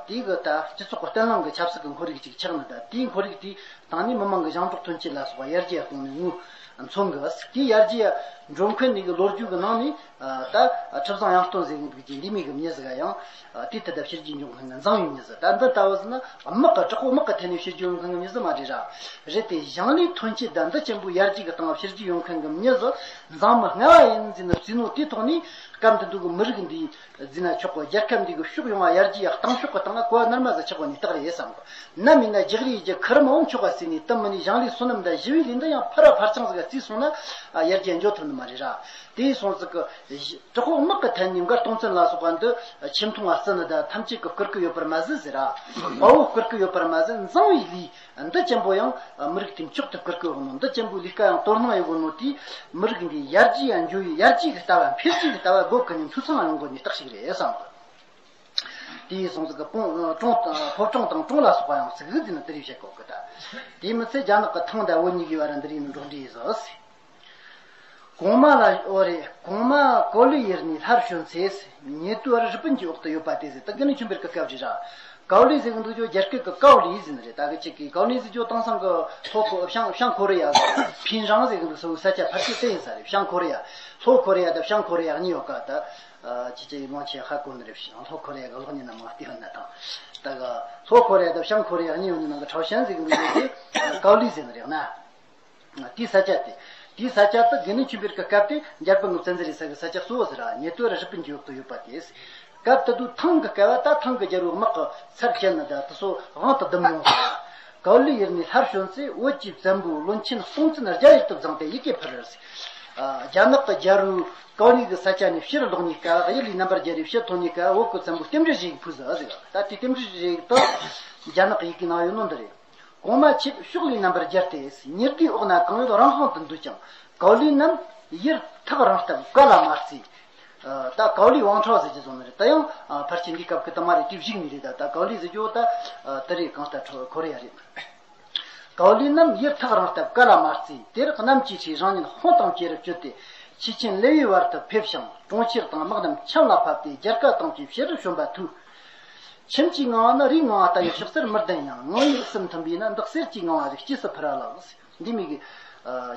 དེའི་གི་ད་སྤྱི་ཚོགས་ཀྱི་བརྟན་ལྷིང་གི་ཆབ་སྲིད་ཀྱི་ཁོར་ཡུག་ཅིག་ཆགས་ནི། ད་དེའི་ཁོར་ཡུག་དེའི་སྟེང་ནས་མི་མང་གི་ཞིང་འབྲོག་ཐོན་སྐྱེད་ལ་སོགས་པ་ཡར་རྒྱས་གཏོང་ནས་དངོས་མཚོན་གི། དེའི་ཡར་རྒྱས་འགྲོ་མཁན་ནི་གི་ལོ་རྒྱུས་ཀྱི་ནང་ནས་ད་ཁྲི་བཟང་གཡང་སྟོན་ཟེར་གི་འདུག་ཅིང་འདི་མི་གི་མྱི་ཟིག་ཡང་དེའི་ཐད་ད་ཕྱི་རྒྱལ་འབྱུང་མཁན་གི་འཛིང་བའི་མྱི་ཟིག། ད་འདི་ལྟ་བུ་ཟིག་ན་དམག་གི་དྲག་པོ་དམག་གི་ཐད་ནས་ཕྱི་རྒྱལ་ཡོང་མཁན་གི་མྱི་ཟིག་མ་རེད་ར། རེད་དེ་ཞིང་ལས་ཐོན་སྐྱེད་ད་འདི་ཆེན་པོའི་ཡར་རྒྱས་ཀྱི་སྟེང་ཕྱི་རྒྱལ་ཡོང་མཁན་གི་མྱི་ཟིག་འཛིང་མི་ལྔ་བ་ཡིན་ཟེར་ནས་བརྩིས་ནོ། དེའི་ཐོག་ནས་སྐབས་དེ་དུས་ཀྱི་མི་རིགས་འདིའི་ཟིན་ན་ཆོག་གི། རྒྱལ་ཁབ་འདི་གི་ཕྱོགས་ཡོངས་ལ་ཡར་རྒྱས་ཡག་གཏང་ཕྱོགས་ཀྱི་སྟེང་ལ་གོ་བ་རྣལ་མ་ཟིག་ཆགས་པ་ནི་རྟགས་རེད་བསམ་གི། ནམ་ཡིན་ན་རྒྱག་རེས་རྒྱུ་ཁུར་མ་འོང་ཆོག་ག་ཟེར་ནས་དེ་མིན་ནས་ཞིང་ལས་སོ་ནམ་དང་ཞི་བའི་ལས་འདི་ཡང་ཕར་ར་ཕར་ཆང་ཟིག་བརྩིས་སོང་ན་ཡར་རྒྱས་འགྱོ་ཐུབ་ནི་མ་རེད་ར། དེ་སོང་ཟིག་གི་དྲག་པོ་དམག་གི་ཐད་ནས་མགར་སྟོང་བཙན་ལ་སོགས་པ་འདི་ཆེ་མཐོང་ལ་བརྩི་ནི་ད་ཐམས་ཅད་ཀྱི་བཀུར་གི་ཡོད་པར་མ་ཟད་ཟེར་ར། དཔའ་བོ་བཀུར་གི་ཡོད་པར་མ་ཟད་འཛིང་བའི་ལས། འདི་ཅན་པོ་ཡང་མི་རིགས་དེ་མཆོག་ཏུ་བཀུར་གི་ཡོད་ནོ། འདི་ཅན་པོའི་ལས་ཀ་ཡང་དོ་སྣང་ཡོད་གི་ནོ། དེས་མི་རིགས་འདི་ཡར་རྒྱས་ཡང་འགྱོ་བའི་ཡར་རྒྱས་ཀྱི་ལྟ་བ་འཕེལ་རྒྱས་ཀྱི་ལྟ་བ་སྒོ་ཀུན་ནས་འཐུས་ཚང་ཡོང་དགོས་ནི་རྟགས་ཤིག་རེད་བསམ་གི། དེའི་སོང་ཟིག་གི་སྤོང་གྲོང་ཕོ་བྲང་དང་གྲོང་ལ་སོགས་པ་ཡང་ཟིག་ཟིན་ན་དེ་རིགས་བཤད་གོ་གི། ད་དེ་མི་ཚད་རྒྱ་ནག་གི་ཐང་དང་བོད་གཉིས་ཀྱི་བར་འདི་རིགས་ནི་འགྲོགས་འདྲིས་ཡིན་ཟིག། གོང་མ་ལ་འོ་རེད། གོང་མ་ཀའོ་ལི་ཡུལ་ནས་སླར་བྱོན་ཚེ། ཉེ་དུ་བར་རི་པིན་གྱི་འོག་ཏུ་ཡོད་པ་དེ་ཟེར། ད་དགེ་འདུན་ཆོས་འཕེལ་གྱི་སྐབས་རེད་ར། ཀའོ་ལི་ཟེར་གི་འདུག་ཅོ་རྒྱ་སྐད་ཀྱི་ཀའོ་ལི་ཟེར་ནི་རེད། ད་གི་ཅིག་གི་ཀའོ་ལི་ཟེར་ཅོ་དེང་སང་གི་ལྷོ་ཁོ་བྱང་བྱང་ཁོ་རེ་ཡ་གི་ཕིན་རང་ཟེར་གི་འདུག་སོ་ས་ཆ་ཕལ་ཆེར་དེ་ཡིན་ས་རེད། བྱང་ཁོ་རེ་ཡ། ལྷོ་ཁོ་རེ་ཡ་དང་བྱང་ཁོ་རེ་ཡ་གཉིས་ཡོད་ཀ། ད་ཅི་ཅི་ཡི་མང་ཆེ་ཧ་གོ་ནི་རེད། ལྷོ་ཁོ་རེ་ཡ་གི་གློག་བརྙན་ན་མང་བལྟས་ཡོད་ན་དང་། ད་གི་ལྷོ་ཁོ་རེ་ཡ་དང་བྱང་ཁོ་རེ་ཡ་གཉིས་ཡོད་ནི་ནང་གི་ཁྲའོ་ཞན་ཟེར་གི་འདུག་ཅོ་དེ་ཀའོ་ལི་ཟེར་ནི་རེད་ན། དེའི་ས་ཆ་དེ། དེའི་ས་ཆ་དེ་དགེ་འདུན་ཆོས་འཕེལ་གྱི་སྐབས་དེ་འཇར་པན་གྱི་བཙན་འཛུལ་ཡིན་ས་གི་ས་ཆ་གཙོ་བོ་ཟེར་ར། ཉེ་དུ་རི་པིན་གྱི་འོག་ཏུ་ཡོད་པ་དེ། སྐབས་དེ་དུས་ཐང་གི་སྐབས་ད་ཐང་གི་རྒྱལ་པོའི་དམག་གི་སར་བཅད་ནི་ད་དེ་ཚོ་དབང་དུ་བསྡུམ་ཡོང་ཟེར། ཀའོ་ལི་ཡུལ་ནས་སླར་བྱོན་ཚེ་བོད་ཀྱི་བཙན་པོ་བློན་ཆེན་སྟོང་བཙན་རྒྱ་ཡུལ་དུ་བརྫངས་ཏེ་ཡི་གེ་ཕུལ་ཟེར། རྒྱ་ནག་གི་རྒྱལ་པོའི་ཀའོ་ལི་གི་ས་ཆ་ནས་ཕྱིར་ལོག་ནས་སྐབས་གཡུལ་ལས་རྣམ་པར་རྒྱལ་བའི་ཕྱིར་ཐོན་ནས་སྐབས་བོད་ཀྱི་བཙན་པོ་རྟེན་འབྲེལ་བཞེས་ཡིག་ཕུལ་ཟེར་ཟེར། ད་དེ་རྟེན་འབྲེལ་བཞེས་ཡིག་ཏུ་རྒྱ་ནག་གི་ཡི་གེ་ནང་ཡོད་ནོ་འདི་རེད། གོང་མ་ཆེད་ཕྱོགས་ལས་རྣམ་པར་རྒྱལ་ཏེ། ཉི་ཟླའི་འོག་ན་གང་ཡོད་རང་དབང་དུ་འདུས་ཀྱང་། ཀའོ་ལི་རྣམས་ཡུལ་ཐག་རིང་སྟབས་བཀའ་ལ་མ་བརྩི། ད་ཀའོ་ལི་ཝང་ཁྲའོ་ཟེར་གྱི་བཟོ་ནི་རེད། ད་ཡང་ཕལ་ཆེར་འདི་སྐབས་ཀྱི་དུ་མ་རེད། དེ་བཞུགས་ནི་རེད། ད་ད་ཀའོ་ལི་ཟེར་རྒྱུ་ད་དེ་རེད། གང་ལྟར་ཁོ་རེ་ཡ་རེད། ཀའོ་ལི་རྣམས་ཡུལ་ཐག་རིང་སྟབས་བཀའ་ལ་མ་བརྩི། དེར་གནམ་གྱི་ཆས་རང་ཉིད་དཔུང་དང་བཅས་རུ་བསྐྱོད་དེ། ཆེ་ཆེན་ལེ་ཝིའི་བར་དུ་ཕེབས་ཤིང་། གྲོང་ཁྱེར་དང་དམག་རྣམས་ཆམ་ལ་ཕབ་སྟེ་རྒྱལ་ཁ་དང་བཅས་ཕྱིར་བྱོན་པ་ཐོས། ཁྱིམ་གྱི་ངང་བ་ནི་རིའི་ངང་བ་ལྟ་བུའི་ཕྱག་འཚལ་མི་ལྡན་ཡང་། ངང་བའི་ཡིད་སེམས་མཐུན་པས་ན་འདི་གསེར་གྱི་ངང་བ་ཟིག་སྐྱེས་སུ་ཕུལ་བ་ལགས། འདི་མི་གི་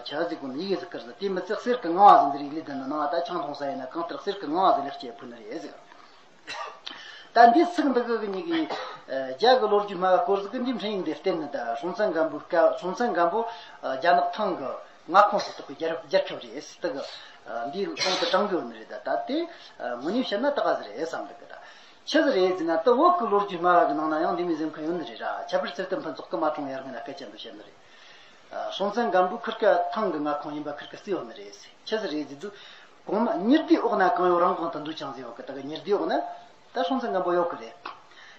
ཆ་ཟིག་གོ་ནི་ཡི་གེ་ཟིག་བསྐུར་ཟིག། དེ་མི་ཚད་གསེར་གྱི་ངང་བ་ཟིག་འདི་རིགས་ལས་ལྡན་ནི་ནང་བ་ད་ཆང་འཐུང་ས་ཡིན་ན་གང་ལྟར་གསེར་གྱི་ངང་བ་ཟིག་ལེགས་སྐྱེས་ཕུལ་ནི་རེད་ཟིག། ད་འདིའི་ཚིག་འདི་གི་གཉིས་ཀྱི་རྒྱ་གི་ལོ་རྒྱུས་སྨྲ་བ་སྐོར་ཟིག་གི་འདིའི་འཕྲིན་ཡིག་འདི་བསྟན་ནི། ད་སྲོང་བཙན་སྒམ་པོའི་སྐབས། སྲོང་བཙན་སྒམ་པོ་རྒྱ་ནག་ཐང་གི་མངའ་ཁོངས་སུ་གཏོགས་པའི་རྒྱལ་རྒྱལ་ཁབ་རེད་ཟེར། དེ་གི་འདིའི་དོན་དུ་དྲངས་དགོས་ནི་རེད། ད་ད་དེ་དངོས་གནས་བཤད་ན་ད་ག་ཟིག་རེད་བསམ་གི། ད་ཆི་ཟིག་རེད་ཟེར་ན། ད་བོད་ཀྱི་ལོ་རྒྱུས་སྨྲ་བ་གི་ནང་ན་ཡང་འདི་མོ་ཟེར་མཁན་ཡོད་ནི་རེད་ར། ཁྱད་པར་ཚུལ་ལྡན་ཕུན་ཚོགས་ཀྱིས་མ་དྲངས་ཡར་སྔོན་ན་སྐད་ཆ་འདི་བཤད་ནི་རེད། སྲོང་བཙན་སྒམ་པོ་ཁིར་ཀ་ཐང་གི་མངའ་ཁོངས་ཡིན་པ་ཁིར་ཀ་བརྩིས་ཡོད་ནི་རེད་ཟེར། ཆི་ཟིག་རེད་ཟེར་དུས། གོང་མ་ཉི་ཟླའི་འོག་ན་གང་ཡོད་རང་དབང་དུ་འདུས་ཀྱང་ཟེར་ཡོད་གི། ད་གི་ཉི་ཟླའི་འོག་ན་ད་སྲོང་བཙན་སྒམ་པོ་ཡོད་གི་རེད།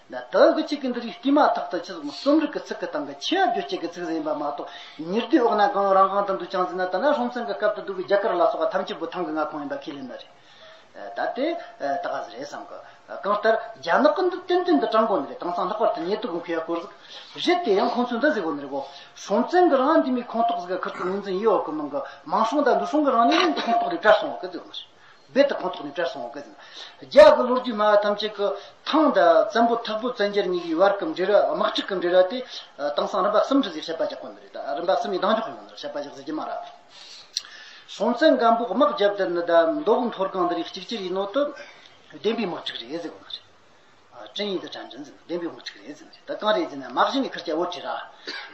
ད་ད་གི་གཅིག་གི་འདི་རིགས་བལྟས་མ་ཐག་ཏུ་ཆི་ཟིག་རྩོམ་རིག་གི་ཚིག་གི་སྟེང་གི་ཆེ་བ་བརྗོད་བྱེད་ཀྱི་ཚིག་ཟིག་ཡིན་པ་མ་གཏོགས། ཉི་ཟླའི་འོག་ན་གང་ཡོད་རང་དབང་དུ་འདུས་ཀྱང་ཟེར་ན། ད་ན་སྲོང་བཙན་གི་སྐབས་དུ་འདུག་གི་རྒྱ་གར་ལ་སོགས་པ་ཐམས་ཅད་པོ་ཐང་གི་མངའ་ཁོངས་ཡིན་པ་ཁས་ལེན་ནི་རེད། ད་དེ་ད་ག་ཟིག་རེད་བསམ་གི། གང་ལྟར་རྒྱ་ནག་གི་འདི་ཏན་ཏན་དུ་དྲང་དགོས་ནི་རེད། དེང་སང་ལྷག་པར་དུ་ཉེ་དུ་གི་མཁས་པ་སྐོར་ཟིག་རེད་དེ། ཡང་ཁོང་ཚོས་འདི་ཟེར་གོ་ནི་རེད་གོ། སྲོང་བཙན་གི་རིང་འདི་མོ་ཁོངས་གཏོགས་ཟིག་ག་ཁུར་དུ་ངོས་འཛིན་ཡེ་ཡོད་གི་མིན་གི། མང་སྲོང་དང་འདུ་སྲོང་གི་རིང་ནས་ཁོངས་གཏོགས་ནས་བྲལ་སོང་ཡོད་གི་ཟེར་གོ་ནི་རེད། རྦད་དེ་ཁོངས་གཏོགས་ནས་བྲལ་སོང་ཡོད་གི་ཟེར་ན། རྒྱ་གི་ལོ་རྒྱུས་སྨྲ་བ་ཐམས་ཅད་གི་ཐང་དང་བཙན་པོ་ཐུ་བོ་བཙན་རྒྱལ་གཉིས་ཀྱི་བར་གི་འབྲེལ་བ། དམག་འཁྲུག་གི་འབྲེལ་བ་དེ་དེང་སང་རིམ་པ་གསུམ་རེ་ཟིག་བཤད་པ་རྒྱག་གོ་ནི་རེད། ད་རིམ་པ་གསུམ་ནས་ལྡང་འཇོག་ཡོང་ནི་རེད། བཤད་པ་རྒྱག་ཟེར་གྱི་མ་རེད། སྲོང་བཙན་སྒམ་པོ་དམག་རྒྱབ་དེ་ནི་ད་མདོ་དབུས་མཐོ་སྒང་འདི་རིགས་གཅིག་གྱུར་ཡིན་ནོ་དུ་བདེན་པའི་དམག་འཁྲུག་རེད་ཟེར་གོ་ནི་རེད། ཨ། ཀྲིན་ཡིན་དུ་དྲན་དྲན་ཟེར་ནི་རེད། བདེན་པའི་དམག་འཁྲུག་རེད་ཟེར་ནི་རེད། ད་གང་རེད་ཟེར་ན། མ་གཞི་ནས་ཁིར་ཀྱ་བོད་ཀྱི་ར།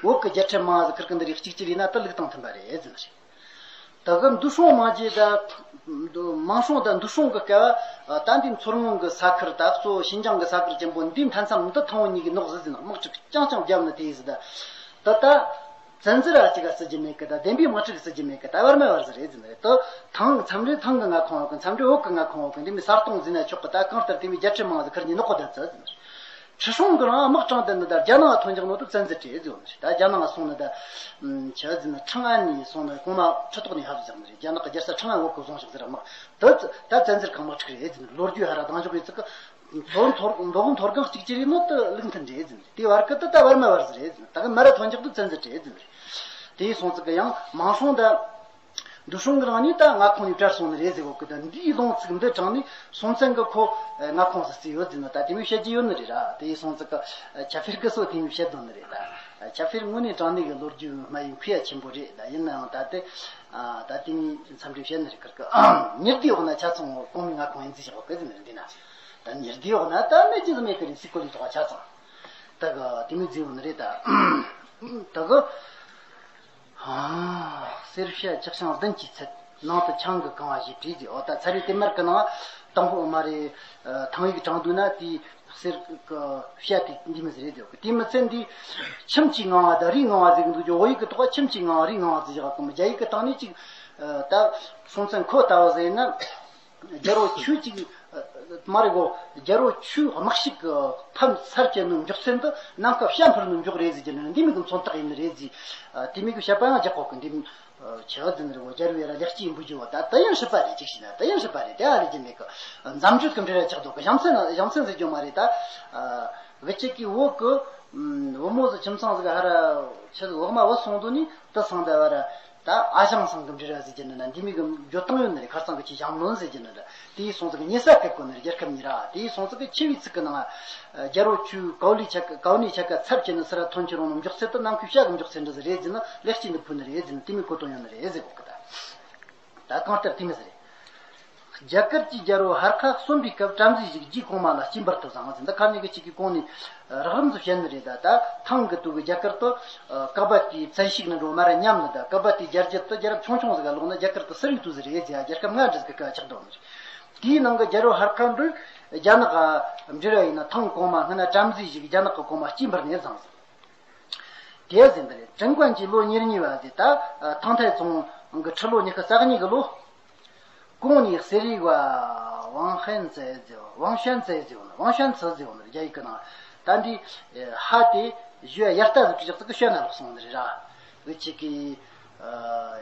བོད་ཀྱི་རྒྱལ་ཁྲིམས་མང་ཟིག་ཁིར་ཀ་འདི་རིགས་གཅིག་གྱུར་ཡིན་ན་ད་ལུགས་དང་མཐུན་པ་རེད་ཟེར་ནི་རེད། ད་གི་འདུ་སྲོང་མང་རྒྱས་ད། མང་སྲོང་ད་འདུ་སྲོང་གི་སྐབས། ད་འདི་མཚོ་སྔོན་གི་ས་ཁུལ། ད་གཙོ་བོ་ཞིན་ཅང་གི་ས་ཁུལ་ཅན་པོ་འདི་མཐའ་མཚམས་འདི་ཐང་བོད་གཉིས་ཀྱི་ནོག་ཟིག་ཟེར་ནི། དམག་འཁྲུག་རྐྱང་རྐྱང་བརྒྱབ་ནི་དེ་ཡིན་ཟིག། ད་ད་ད་བཙན་འཛུལ་ར་གཅིག་ག་བརྩི་རྒྱུ་མེད་གི། ད་བདེན་པའི་དམག་འཁྲུག་བརྩི་རྒྱུ་མེད་གི། ད་བར་མ་བར་ཟིག་རེད་ཟེར་ནི་རེད། ད་ཐང་མཚམས་རེ་ཐང་གི་མངའ་ཁོངས་ཡོད་གི། མཚམས་རེ་བོད་གི་མངའ་ཁོངས་ཡོད་གི། འདི་མི་ས་སྟོང་ཟིན་ན་ཆོག་གི། ད་གང་ལྟར་དེ་མི་རྒྱལ་ཁྲིམས་མང་ཟིག་ཁུར་གཉིས་ནོག་གོ་ད་ཚ་ཟེར་ནི་རེད། ཁྲི་སྲོང་གི་རིང་དམག་དྲངས་དེ་ནི་ད་རྒྱ་ནག་ཐོན་འཇགས་ནོ་དུ་བཙན་འཛུལ་བྲིས་ཟེར་ནི་རེད། ད་རྒྱ་ནག་སོང་ནི་ད་ཆ་ཟིན་ན་ཁྲང་ཨན་ནས་སོང་ནི་གོང་མ་ཁྲི་ཐོག་ནས་ཧབ་ཟེར་ནི་རེད། རྒྱ་ནག་གི་རྒྱལ་ས་ཁྲང་ཨན་བོད་གི་བཟུང་ཞིག་ཟེར་དམག་ད་ད་བཙན་འཛུལ་གང་དམག་འཁྲུག་རེད་ཟེར་ནི། ལོ་རྒྱུས་ཧ་ར་ལྡང་འཇོག་ཡིན་ཚིག་གི། མདོ་མཐོ་མདོ་མཐོ་སྒང་གཅིག་གྱུར་ཡིན་ནོ་དུ་ལུགས་མཐུན་རེད་ཟེར་ནི། དེའི་བར་གི་དུ་ད་བར་མ་བར་ཟིག་རེད་ཟེར་ནི། ད་གི་མ་ར་ཐོན་འཇགས་དུ་བཙན་འཛུལ་བྲིས་ཟེར་ནི་རེད། དེའི་སོང་ཚིག་གི་ཡང་མང་སྲོང་ད། འདུ་སྲུང་གི་རང་ཉིད་ད་མངའ་ཁོངས་ནས་བྲལ་སོང་ནི་རེད་ཟེར་གོ་གི། ད་འདིའི་ལུང་ཚིག་འདི་དྲངས་ནས་སྲོང་བཙན་གི་ཁོ་མངའ་ཁོངས་སུ་བརྩིས་ཡོད་ཟེར་ན། ད་དེ་མོ་བཤད་ཀྱི་ཡོད་ནི་རེད་ར། དེ་ཡིན་སོང་ཙི་གི་ཁྱབ་སྤེལ་གི་སོ་དེ་མོ་བཤད་དོན་ནི་རེད། ད་ཁྱབ་སྤེལ་དངོས་གནས་དྲང་གནས་གི་ལོ་རྒྱུས་མ་ཡིན་ཁུལ་ཡ་ཆེན་པོ་རེད། ད་ཡིན་ནའང་ད་དེ་ད་དེ་མོ་འཚམས་འདྲི་བཤད་ནི་རེད། ཁིར་གི་ཉི་ཟླའི་འོག་ན་ཆ་ཚང་གོང་མའི་མངའ་ཁོངས་ཡིན་ཟེར་བཞག་གོ་གི་ཟེར་ནི་རེད། འདི་ན་ད་ཉི་ཟླའི་འོག་ན་ད་མེད་ཅི་ཟིག་མེད་གི་རེད། སི་ཀོ་ལི་ཐོག་ཆ་ཚང་ད་གི་དེ་མོ་བརྩིས་ཡོད་ནི་རེད། ད་ད་གི་ཨ། གསེར་བྱ་ལྕགས་ཤིང་བདུན་གྱི་ཚད། ནང་དུ་ཆང་གི་གང་བ་ཞེས་བྲིས་ཏེ། འོ་ད་ཚ་རེ་དེ་མར་གི་ནང་དང་པོ་མ་རེད། ཐང་ཡིག་དྲངས་འདུག་ན་དེའི་གསེར་གི་བྱ་དེ་འདི་མི་ཟེར་རེད་འདུག་དེ་མི་ཚད་འདི་ཁྱིམ་གྱི་ངང་བ་དང་རིའི་ངང་བ་ཟེར་གི་འདུག་རྒྱུ་བོད་ཡིག་གི་ཐོག་ཁྱིམ་གྱི་ངང་བ་རིའི་ངང་བ་ཟེར་བཞག་གི། རྒྱ་ཡིག་གི་སྟེང་ནས་ཅིག་ད་སྲོང་བཙན་ཁོ་ལྟ་བུ་ཟེར་ན། རྒྱལ་པོ་ཁྱོད་ཅིག་མ་རེད་གོ། རྒྱལ་པོ་ཁྱོད་དམག་ཤུགས་ཀྱི་ཕམ་ཚར་གྱི་ནོ་མགྱོགས་ཚད་འདི་ནམ་མཁའ་བྱ་འཕུར་ནོ་མགྱོགས་རེད་ཟེར་གྱི་ནི་འདི་མི་གི་མཚོན་རྟགས་ཡིན་ནི་རེད་ཟེར། དེ་མི་གི་བཤད་པ་ཡང་རྒྱག་གོ་གི། འདི་ཆེ་བ་འཛིན་ནི་རེད་གོ། རྒྱལ་པོ་ཡ་ར་ལེགས་སྐྱེས་འབུལ་རྒྱུ་བ་ད་ད་ཡང་སྲིད་པ་རེད། ཅིག་ཤི་ན་ད་ཡང་སྲིད་པ་རེད། དེ་ཨ་ལས་ཀྱི་མེད་གི། འཛམ་བརྗོད་ཀྱི་འབྲེལ་བ་ཆགས་འདུག་གི། ཞང་ཚན་ཞང་ཚན་ཟེར་རྒྱུ་མ་རེད་ད། གི་ཅིག་གི་བོད་གི་བུ་མོ་ཟིག་ཁྱིམ་ཚང་ཟིག་ཧ་ར་ཆི་ཟིག་འོག་མ་བུད་སོང་དུས་ནི་དེ་སང་ད་བར་ད་ཨ་ཞང་ཚང་གི་འབྲེལ་བ་ཟེར་གྱི་ནི་ན། འདི་མི་གི་འགྱོད་སྟངས་ཡོད་ནི་རེད། ཁ་སང་གི་ཆི་ཞང་བློན་ཟེར་གྱི་ནི་རེད། དེ་ཡིས་སོང་ཟིག་ཉེ་ས་ཁེབས་གོ་ནི་རེད། རྒྱལ་ཁབ་གཉིས་ར། དེ་ཡིས་སོང་ཟིག་གི་ཆེ་བའི་ཚིག་གི་ནང་རྒྱལ་པོ་ཁྱོད་གའུ་ལི་ཆ་གའུ་ནི་ཆ་ག་ཚབ་ཀྱི་ནི་སི་ར་ཐོན་ཁྱེར་རོང་ནི་མགྱོགས་ཚད་དུ་ནམ་མཁའི་བྱ་གི་མགྱོགས་ཚད་འདྲ་ཟིག་རེད་ཟེར་ནི་ལེགས་སྐྱེས་འདི་ཕུལ་ནི་རེད་ཟེར་ནི་དེ་མི་གོ་དོན་ཡོད་ནི་རེད་ཟེར་གོ་གི་ད། ད་གང་ལྟར་དེ་མི་ཟེར་རེད། རྒྱ་གར་གྱི་རྒྱལ་པོ་ཧར་ཁ་གསོན་པའི་སྐབས་བྲམ་ཟེ་ཞིག་རྗེ་གོང་མ་ལ་སྐྱེས་འབར་དུ་བཟང་ཟིན། འདི་ཁ་ནས་གི་ཅིག་གི་གོང་ནས་རགས་རིམ་དུ་བཤད་ནི་རེད། ད་ད་ཐང་གི་དུ་གི་རྒྱ་གར་དུ་ཀ་བ་ཏིའི་བཙན་ཤུགས་ནི་འགྲོ་མ་ར་ཉམས་ནི། ད་ཀ་བ་ཏིའི་རྒྱལ་རྒྱུད་དུ་རྒྱལ་རབས་ཆུང་ཆུང་ཟིག་ག་ལོག་ན་རྒྱ་གར་དུ་སུ་རིག་ཏུ་ཟིག་རེད་ཟེར། རྒྱལ་ཁབ་ལྔ་འདྲ་ཟིག་གི་ཁ་ཆགས་འགྲོ་ནི་རེད། དེའི་ནང་གི་རྒྱལ་པོ་ཧར་ཁ་འགྲོས་རྒྱ་ནག་ག་འབྲེལ་བ་ཡིན་ན་ཐང་གོང་མ་སྔ་ན་བྲམ་ཟེ་ཞིག་རྒྱ་ནག་གི་གོང་མ་སྐྱེས་འབར་ནས་བཟང་ཟིན། དེ་ཟིན་པ་རེད། ཀྲིན་ཀོན་གྱི་ལོ་ཉེར་གཉིས་པ་དེ་ད་ཐང་ཐའི་ཙུང་གི་ཁྲི་ལོ་ཉི་ཤུ་རྩ་གཉིས་གི་ལོ། གོང་ནས་གསེར་ཡིག་པ་ཝང་ཧན་ཙེ་ཟེར། ཝང་ཤན་ཙེ་ཟེར་བ་ནི། ཝང་ཤན་ཙེ་ཟེར་བ་ནི་རྒྱ་ཡིག་གི་ནང་ད་འདི་ཧ་དེ་ཞུ་ཡ་ཡར་ལྟ་ཟིག་གི་ཞག་ཟིག་གི་ཤོད་ན་ལོག་སོང་ནི་རེད་ར། འུ་ཅག་གི་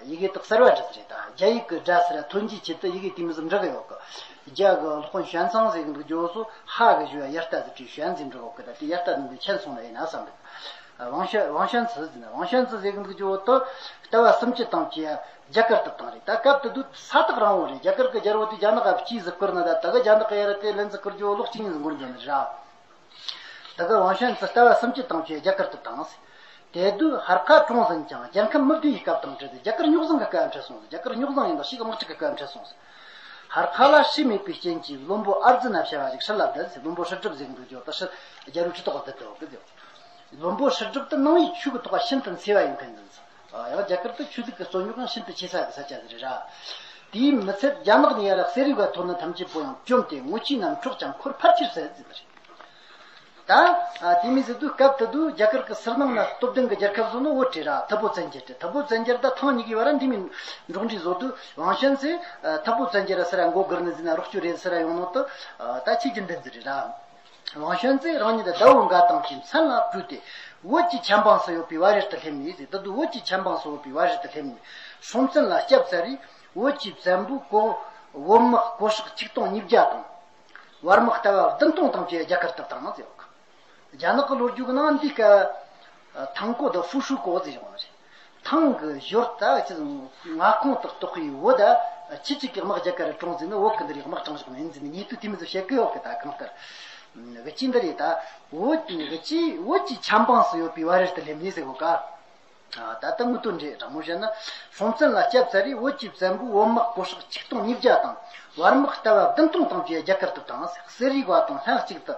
ཡི་གེ་དག་གསར་བ་འདྲ་ཟིག་རེད། ད་རྒྱ་ཡིག་གི་སྒྲ་ཟེར་ཐོན་རྒྱུའི་ཆེད་དུ་ཡི་གེ་དེ་མི་ཟིག་འབྲི་གི་ཡོད་གི། རྒྱ་གི་སློབ་དཔོན་ཞན་ཙང་ཟེར་གི་འདུག་རྒྱུ་བོ་སོ་ཧ་གི་ཞུ་ཡ་ཡར་ལྟ་ཟིག་གི་ཤོད་ཟིག་འབྲི་གོ་གི། ད་དེ་ཡར་ལྟ་ནི་འདི་ཆེན་སོང་ན་ཡིན་ན་བསམ་གི། ཝང་ཤན་ཝང་ཤན་ཙི་ཟེར་ན། ཝང་ཤན་ཙི་ཟེར་གི་འདུག་ཅོ་ཏོ་ལྟ་བ་སུམ་ཅུ་དང་བཅས་རྒྱ་གར་དུ་བཏང་རེད། ད་སྐབས་དེ་དུས་ས་ཐག་རིང་བོ་རེད། རྒྱ་གར་གི་རྒྱལ་པོ་དེ་རྒྱ་ནག་ག་སྐྱིད་ཟིག་བསྐུར་ན། ད་ད་གི་རྒྱ་ནག་གི་ཡ་ར་དེ་ལན་ཟིག་བསྐུར་རྒྱུ་ལོ་གཅིག་གཉིས་ཟིག་འགོར་འགྱོ་ནི་ར། ད་གི་ཝང་ཤན་ཙི་ལྟ་བ་སུམ་ཅུ་དང་བཅས་རྒྱ་གར་དུ་བཏང་ཟེར། དེ་དུས་ཧར་ཁ་གྲོངས་ཟིན་ཀྱང་རྒྱལ་ཁམས་མི་བདེ་བའི་སྐབས་དང་བྲལ་ཏེ་རྒྱ་གར་རྙོག་ཟིང་གི་སྐབས་འཕྲད་སོང་ཟེར། རྒྱ་གར་རྙོག་ཟིང་ཡིན་ད་ཞིག་དམག་འཁྲུག་གི་སྐབས་འཕྲད་སོང་ཟེར། ཧར་ཁ་ལ་སྲས་མེད་པའི་རྐྱེན་གྱིས་བློན་པོ་ཨར་ཛི་ན་བྱ་བ་ཞིག་སྲིད་ལ་བསྡད་ཟེར། བློན་པོ་སྲིད་སྒྲུབ་ཟེར་གི་འདུག་ཅོ་ད་སྲིད་རྒྱལ་པོའི་ཁྲི་ཐོག་བསྡད་དོ་གི་ཟེར། བློན་པོ་སྲིད་སྒྲུབ་དེ་ནང་བའི་ཆོས་ཀྱི་ཐོག་ཤིན་ཏུ་འཚེ་བ་ཡོད་མཁན་ཡིན་ཟེར། ཡང་རྒྱ་གར་དུ་ཆོས་ལུགས་ཀྱི་རྩོད་རྙོག་ཡང་ཤིན་ཏུ་ཆེ་ས་གི་ས་ཆ་ཟིག་རེད་ར། དེའི་མི་ཚད་རྒྱ་ནག་ནས་ཡ་ར་གསེར་ཡིག་པ་ཐོན་ནི་ཐམས་ཅད་པོ་ཡང་བཅོམ་སྟེ་ངོ་ཆོས་རྣམས་འཕྲོག་ཀྱང་འཁོར་ཕལ་ཆེར་ཟད་ཟེར་ནི་རེད། ད་དེ་མི་ཟེར་དུས་སྐབས་དེ་དུས་རྒྱ་གར་གྱི་སུར་ནང་ན་སྟོབས་ལྡན་གྱི་རྒྱལ་ཁབ་བཟོ་ནི་བོད་རེད་ར། ཐུ་བོ་བཙན་རྒྱལ་རེད། ཐུ་བོ་བཙན་རྒྱལ་ད་ཐང་གཉིས་ཀྱི་བར་འདི་མི་འགྲོགས་འདྲིས་བཟོ་དུས་ཝང་ཤན་ཙི་ཐུ་བོ་བཙན་རྒྱལ་ར་སི་ར་མགོ་སྒུར་ནི་ཟིན་ན་རོགས་སྐྱོར་རེད་སི་ར་ཡོང་ནོ་དུ་ད་ཆེ་རྒྱུ་འདི་ཟིག་རེད་ར། ཝང་ཤན་ཙི་རང་ཉིད་ཟླ་བོ་འགའ་དང་བཅས་མཚན་ལ་བྲོས་ཏེ་བོད་ཀྱི་ཆབ་འབངས་སུ་ཡོད་པའི་བ་རེར་དུ་སླེབས་ནས་ཟེར། ད་དུང་བོད་ཀྱི་ཆབ་འབངས་སུ་ཡོད་པའི་བ་རེར་དུ་སླེབས་ནས་སྲོང་བཙན་ལ་སྐྱབས་བཙལ་རེས་བོད་ཀྱི་བཙན་པོ་གོ་བོད་དམག་གོ་ཧྲག་ཆིག་སྟོང་ཉིས་བརྒྱ་དང་། བར་དམག་ལྟ་བ་བདུན་སྟོང་ཐམས་ཅད་རྒྱ་གར་དུ་བཏང་ཟེར་བ། རྒྱ་ནག་གི་ལོ་རྒྱུས་ཀྱི་ནང་འདི་སྐབས་ཐང་ཀོ་དང་ཧྥུ་ཧྲུའུ་ཀོ་ཟེར་བ་རེད། ཐང་གི་ཞོར་ད་ཅི་མངའ་ཁོངས་དག་གཏོགས་པའི་བོད་ད་ཁྱེད་ཅིག་གི་དམག་རྒྱ་གར་རུ་གྲོངས་ཟིན་ནི་བོད་ཀྱི་འདི་རིགས་དམག་དྲངས་བཞག་ནི་ཡིན་ཟིན་ནི་ཉེ་དུས་དེ་མི་ཚོ་བཤད་གི་ཡོད་གི། ད་གང་ལྟར་གི་ཅི་འདི་རེད། ད་བོད་ཀྱི་གི་ཅི་བོད་ཀྱི་ཆབ་འབངས་སུ་ཡོད་པའི་བ་རེར་དུ་སླེབས་ནི་ཟེར་གོ་ག་ད་ལྟ་དངོས་དོན་རེད། དྲང་མོ་བཤད་ན་སྲོང་བཙན་ལ་སྐྱབས་བཙལ་རེས་བོད་ཀྱི་བཙན་པོས་བོད་དམག་གོ་ཧྲག་ཆིག་སྟོང་ཉིས་བརྒྱ་དང་བར་དམག་ལྟ་བ་བདུན་སྟོང་ཐམས་ཅད་རྒྱ་གར་དུ་བཏང་། གསེར་ཡིག་པ་དང་ལྷན་གཅིག་ཏུ་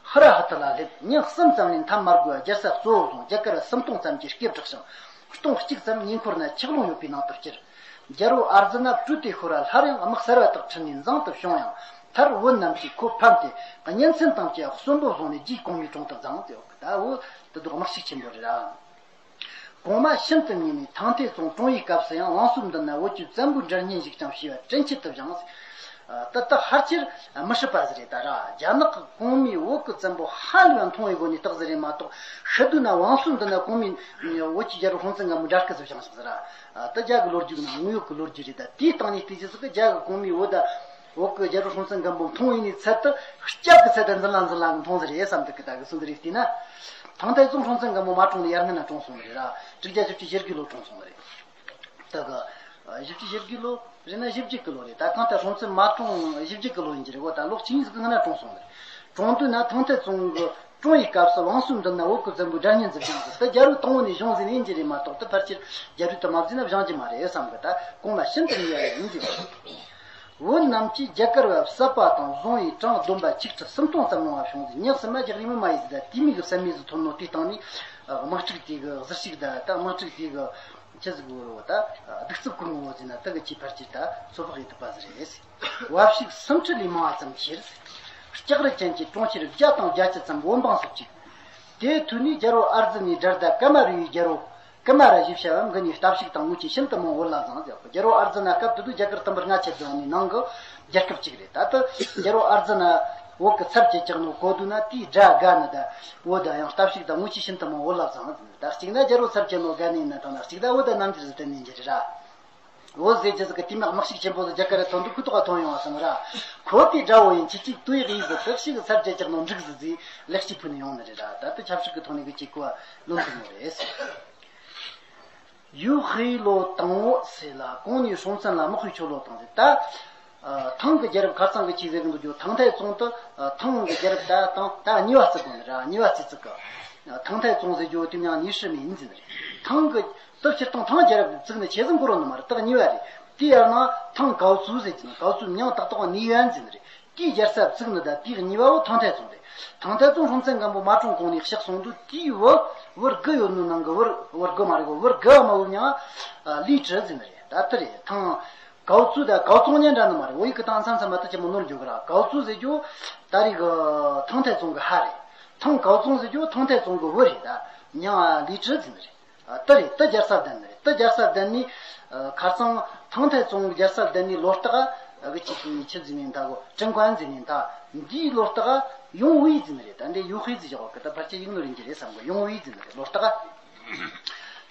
ཧུ་ར་ཧུ་ཐུ་ལ་སླེབས། ཉིན་གསུམ་ཙམ་ལས་མཐའ་མ་བསྒོས་རྒྱལ་ས་གཙོ་བོར་བཟུང་རྒྱ་གར་སུམ་སྟོང་ཙམ་གྱིས་སྐད་གྲགས་ཤིང་སྟོང་གཅིག་ཙམ་ཉེ་འཁོར་ན་ཆག་ལོང་ཡོད་པའི་ནང་དུ་བསྐྱུར། རྒྱལ་པོ་ཨར་ཛི་ན་བྲོས་ཏེ་ཤོར་བ་སླར་ཡང་དམག་གསར་བ་དག་ཁྲིད་ནས་འཛིང་དུ་བྱུང་ཡང་མཐར་བོད་རྣམས་ཀྱིས་ཁོ་ཕམ་སྟེ་གཉེན་ཚན་ཐམས་ཅད་གསོན་པོར་བཟུང་ནས་རྗེ་གོང་མའི་དྲུང་དུ་བརྫངས་ཏེ། ད་འོ་དེ་དག་དམག་ཤུགས་ཆེན་པོ་རེད་ར། གོང་མ་ཤིན་ཏུ་ཉེས་ནས་ཐང་ཐའི་ཙུང་གྲོངས་པའི་སྐབས་སུ་ཡང་ཝང་སུན་མདུན་ན་བོད་ཀྱི་བཙན་པོའི་འདྲ་བརྙན་ཞིག་ཀྱང་བྱས་པ་དྲན་ཆེད་དུ་བཞེངས། ད་ལྟ་ཕལ་ཆེར་མི་སྲིད་པ་ཟིག་རེད་ད་ར། རྒྱ་ནག་གི་གོང་མས་བོད་ཀྱི་བཙན་པོ་ཧ་ལས་པ་མཐོང་བའི་སྒོ་ནས་བཏགས་ཟིག་རེད་མ་གཏོགས། ཤི་དུས་ན་ཝང་སུན་མདུན་ན་གོང་མས་བོད་ཀྱི་རྒྱལ་པོ་སྲོང་བཙན་སྒམ་པོ་འདྲ་སྐུ་ཟིག་བཞེངས་ཟིག་ཟེར་ར། ད་རྒྱ་གི་ལོ་རྒྱུས་ནང་དངོས་ཡོད་ཀྱི་ལོ་རྒྱུས་རེད། ད་དེའི་སྟེང་ནས་བལྟས་ཚེ་ཟིག་གི་རྒྱ་གི་གོང་མས་བོད་ད། བོད་ཀྱི་རྒྱལ་པོ་སྲོང་བཙན་སྒམ་པོ་མཐོང་བའི་ནས་ཚད་དུ་སྐྱབས་ཀྱི་ཚད་དུ་འཛིན་ལ་འཛིན་ལ་མཐོང་ཟེར་རེད་བསམ་འདུག་གི། ད་གི་སུ་འདི་རེད་བལྟས་ན། ཐང་ཐའི་ཙུང་སྲོང་བཙན་སྒམ་པོ་མ་གྲོངས་ནས་ཡར་སྔོན་ན་གྲོངས་སོང་ནི་རེད་ར། དྲུག་བརྒྱ་བཞི་བཅུ་ཞེ་དགུའི་ལོ་གྲོངས་སོང་ནི་རེད། ད་གི་ བཞི་བཅུ་ཞེ་དགུའི་ལོ་རེད་ན་བཞི་བརྒྱད་ཀྱི་ལོ་རེད། ད་གང་ལྟར་སྲོང་བཙན་མ་གྲོངས་བཞི་བརྒྱད་ཀྱི་ལོ་ཡིན་གྱི་རེད་གོ། ད་ལོ་གཅིག་གཉིས་ཟིག་གི་སྔོན་ན་གྲོངས་སོང་ནི་རེད། གྲོངས་དུས་ན་ཐང་ཐའི་ཙུང་གི་གྲོངས་ཡི་སྐབས་སུ་བང་སོའི་མདུན་ན་བོད་ཀྱི་བཙན་པོའི་སྒྲ་སྙན་ཟིག་བྱུང་ཟིག་ད་རྒྱལ་པོ་དང་པོ་ནས་བྱུང་ཟིག་ནས་ཡིན་གྱི་རེད་མ་གཏོགས། ད་ཕལ་ཆེར་རྒྱལ་པོ་དུ་མ་བརྩིས་ན་བྱུང་གྱི་མ་རེད་བསམ་གི། ད་གོང་ལ་ཤིན་ཏུ་ཉེ་བ་ཡིན་གྱི་རེད། བོད་རྣམས་ཀྱིས་རྒྱ་གར་བ་བསད་པ་དང་བཟུང་བའི་གྲངས་བསྡོམས་པ་ཆིག་ཁྲི་སུམ་སྟོང་ཙམ་ལོངས་པ་བྱུང་ཟིག་ཉག་སི་མ་རྒྱག་རིང་མི་མ་ཡིན་ཟིག་ད་དེ་མིག་གི་བསམ་མེད་ཟིག་ཐོན་ནོ། དེའི་སྟེང་ནས་དམག་འཁྲུག་དེ་གི་གཟི་བརྗིད་ད་ད་དམག་འཁྲུག་དེ་གི་ཆི་ཟིག་གོ་རོ་ད་གདུག་རྩུབ་ཀུན་ངོ་ཟིན་ན་ད་གི་ཆེས་ཕལ་ཆེར་ད་ཚོད་དཔག་ཡེད་ཐུབ་པ་ཟིག་རེད། བབ་ཤིག་སུམ་ཁྲི་ལས་མང་བ་ཙམ་ཁྱེར། ལྕགས་རི་ཅན་གྱི་གྲོང་ཁྱེར་བརྒྱ་དང་བརྒྱད་ཅུ་ཙམ་བོད་འབངས་སུ་བཅུག་དེའི་དུས་ནས་རྒྱལ་པོ་ཨར་ཛི་ནས་དགྲར་ད་ཀ་མ་རུ་ཡི་རྒྱལ་པོ། ཀི་མ་ར་ཞེས་བྱ་བ་འགའ་ནི་སྟབས་ཤུགས་དང་དངུལ་ཆས་ཤིན་ཏུ་མང་བོ་བླ་བཟང་ཟེར་བ། རྒྱལ་པོ་ཨར་ཛི་ན་སྐབས་དེ་དུས་རྒྱ་གར་དུམ་བུ་ལྔ་ཆེ་ཙམ་ནི་ནང་གི་རྒྱལ་ཁབ་གཅིག་རེད། ད་ལྟ་རྒྱལ་པོ་ཨར་ཛི་ན་བོད་ཀྱི་ཚབ་བྱེད་ཀྱང་ནོ་གོ་དུས་ན་དེའི་དགྲ་དགའ་ནི་ད་བོད་ད་ཡང་སྟབས་ཤུགས་དང་དངུལ་ཆས་ཤིན་ཏུ་མང་བོ་བླ་བཟང་ཟེར། ད་གཅིག་ན་རྒྱལ་པོ་ཚབ་བྱེད་ནོ་དགའ་ནི་ཡིན་ན་དང་ན་གཅིག་ད་བོད་ད་རྣམ་འགྱུར་ཟིག་དེ་ནི་འགྱུར་ར། བོད་ཟེར་རྒྱུ་ཟིག་གི་དེ་མ་དམག་ཤུགས་ཆེན་པོ་ཟིག་རྒྱ་གར་ར་ཐོན་དུས་ཁུ་ཐོག་ག་ཐོན་ཡོང་བ་སོང་ར། ཁོ་དེ་དགྲ་བོ་ཡིན་ཁྱེད་ཅིག་ཏུ་ཡག་ཡིན་ཟིག་ཐབས་ཤིག་གི་ཚབ་བྱེད་ཀྱང་ནོ་འགྲིག་ཟིག་ཟིག་ལེགས་སྐྱེས་ཕུལ་ནི་ཡོང་ནི་རེད་ར། ད་ལྟ་ཆབ་སྲིད་ཀྱི་ཐོག་ནས་གི་གཅིག་གོ་ལོན་ཐུབ་ནི་རེད། ཡུ་ཧེ་ལོ་དང་བོ་ཟེར་ལ་གོང་ནས་སྲོང་བཙན་ལ་དམག་དཔུང་ཆོ་ལོ་དང་ཟེར་ད། ཨ། ཐང་གི་རྒྱལ་རབས་ཁ་རྩང་གི་ཆེས་ཟེར་གི་འདུག་རྒྱུ། ཐང་ཐའི་ཙུང་དུ། ཨ། ཐང་གི་རྒྱལ་རབས་ད་ཐང་ད་གཉིས་པ་བརྩི་དགོས་ནི་ར། གཉིས་པ་བརྩི་བརྩི་གི། ཨ། ཐང་ཐའི་ཙུང་ཟེར་རྒྱུ་དེ་མྱང་ཉི་ཧྲི་མིན་ཟེར་ནི་རེད། ཐང་གི་ད་སྤྱིར་བཏང་ཐང་རྒྱལ་རབས་བརྩིགས་ནི་ཆེས་ཟིན་གོ་རོ་ནི་མ་རེད། ད་གཉིས་པ་རེད། དེ་ཡར་ན་ཐང་ཀའོ་ཙུའུ་ཟེར་གི་ནི། ཀའོ་ཙུའུ་མྱང་ཏག་ཏག་ནི་ཡོན་ཟེར་ནི་རེད། དེའི་རྒྱལ་ས་བཙུགས་ནི་ད་དེའི་གཉིས་པ་བོ་ཐང་ཐའི་ཙུང་རེད། ཐང་ཐའི་ཙུང་སྲོང་བཙན་སྒམ་པོ་མ་གྲོངས་གོང་ནས་གཤེགས་སོང་དུས་དེའི་བུ་བུ་དགུ་ཡོད་ནོ་ནང་གི་བུ་བུ་དགུ་མ་རེད་གོ། བུ་དགུ་བ་མ་བུ་མྱང་ལི་ཀྲི་ཟེར་ནི་རེད། ད་དེ་རེད། ཐང་ཀའོ་ཙུའུ་ད་ཀའོ་ཙུང་ཉན་འདྲ་ནི་མ་རེད། བོད་ཡིག་གི་སྟེང་མཚམས་མཚམས་མ་ད་ཆེན་མོ་ནོར་འགྱོ་གི་ར། ཀའོ་ཙུའུ་ཟེར་རྒྱུ་ད་རེས་གི་ཐང་ཐའི་ཙུང་གི་ཕ་རེད། ཐང་ཀའོ་ཙུང་ཟེར་རྒྱུ་ཐང་ཐའི་ཙུང་གི་བུ་རེད། ད་མྱང་ལི་ཀྲི་ཟེར་ནི་རེད། ཨ། ད་རེད། ད་རྒྱལ་ས་བསྡད་ནི་རེད། ད་རྒྱལ་ས་བསྡད་ནི། ཨ། ཁ་སང་ཐང་ཐའི་ཙུང་རྒྱལ་ས་བསྡད་ནི་ལོ་རྟགས་ཨ་གི་ཆི་ཆི་ཟིག་ནི་ད་གོ་ཀྲིན་ཀོན་ཟིག་ནི་ད་འདིའི་ལོ་རྟགས་ཡོང་ཝེ་ཟིག་ནི་རེད། ད་འདི་ཡུ་ཧེ་ཟིག་བཞག་གི་ད་ཕལ་ཆེར་ཡིག་ནོར་ཡིན་གྱི་རེད་བསམ་གི། ཡོང་ཝེ་ཟིག་ནི་རེད་ལོ་རྟགས།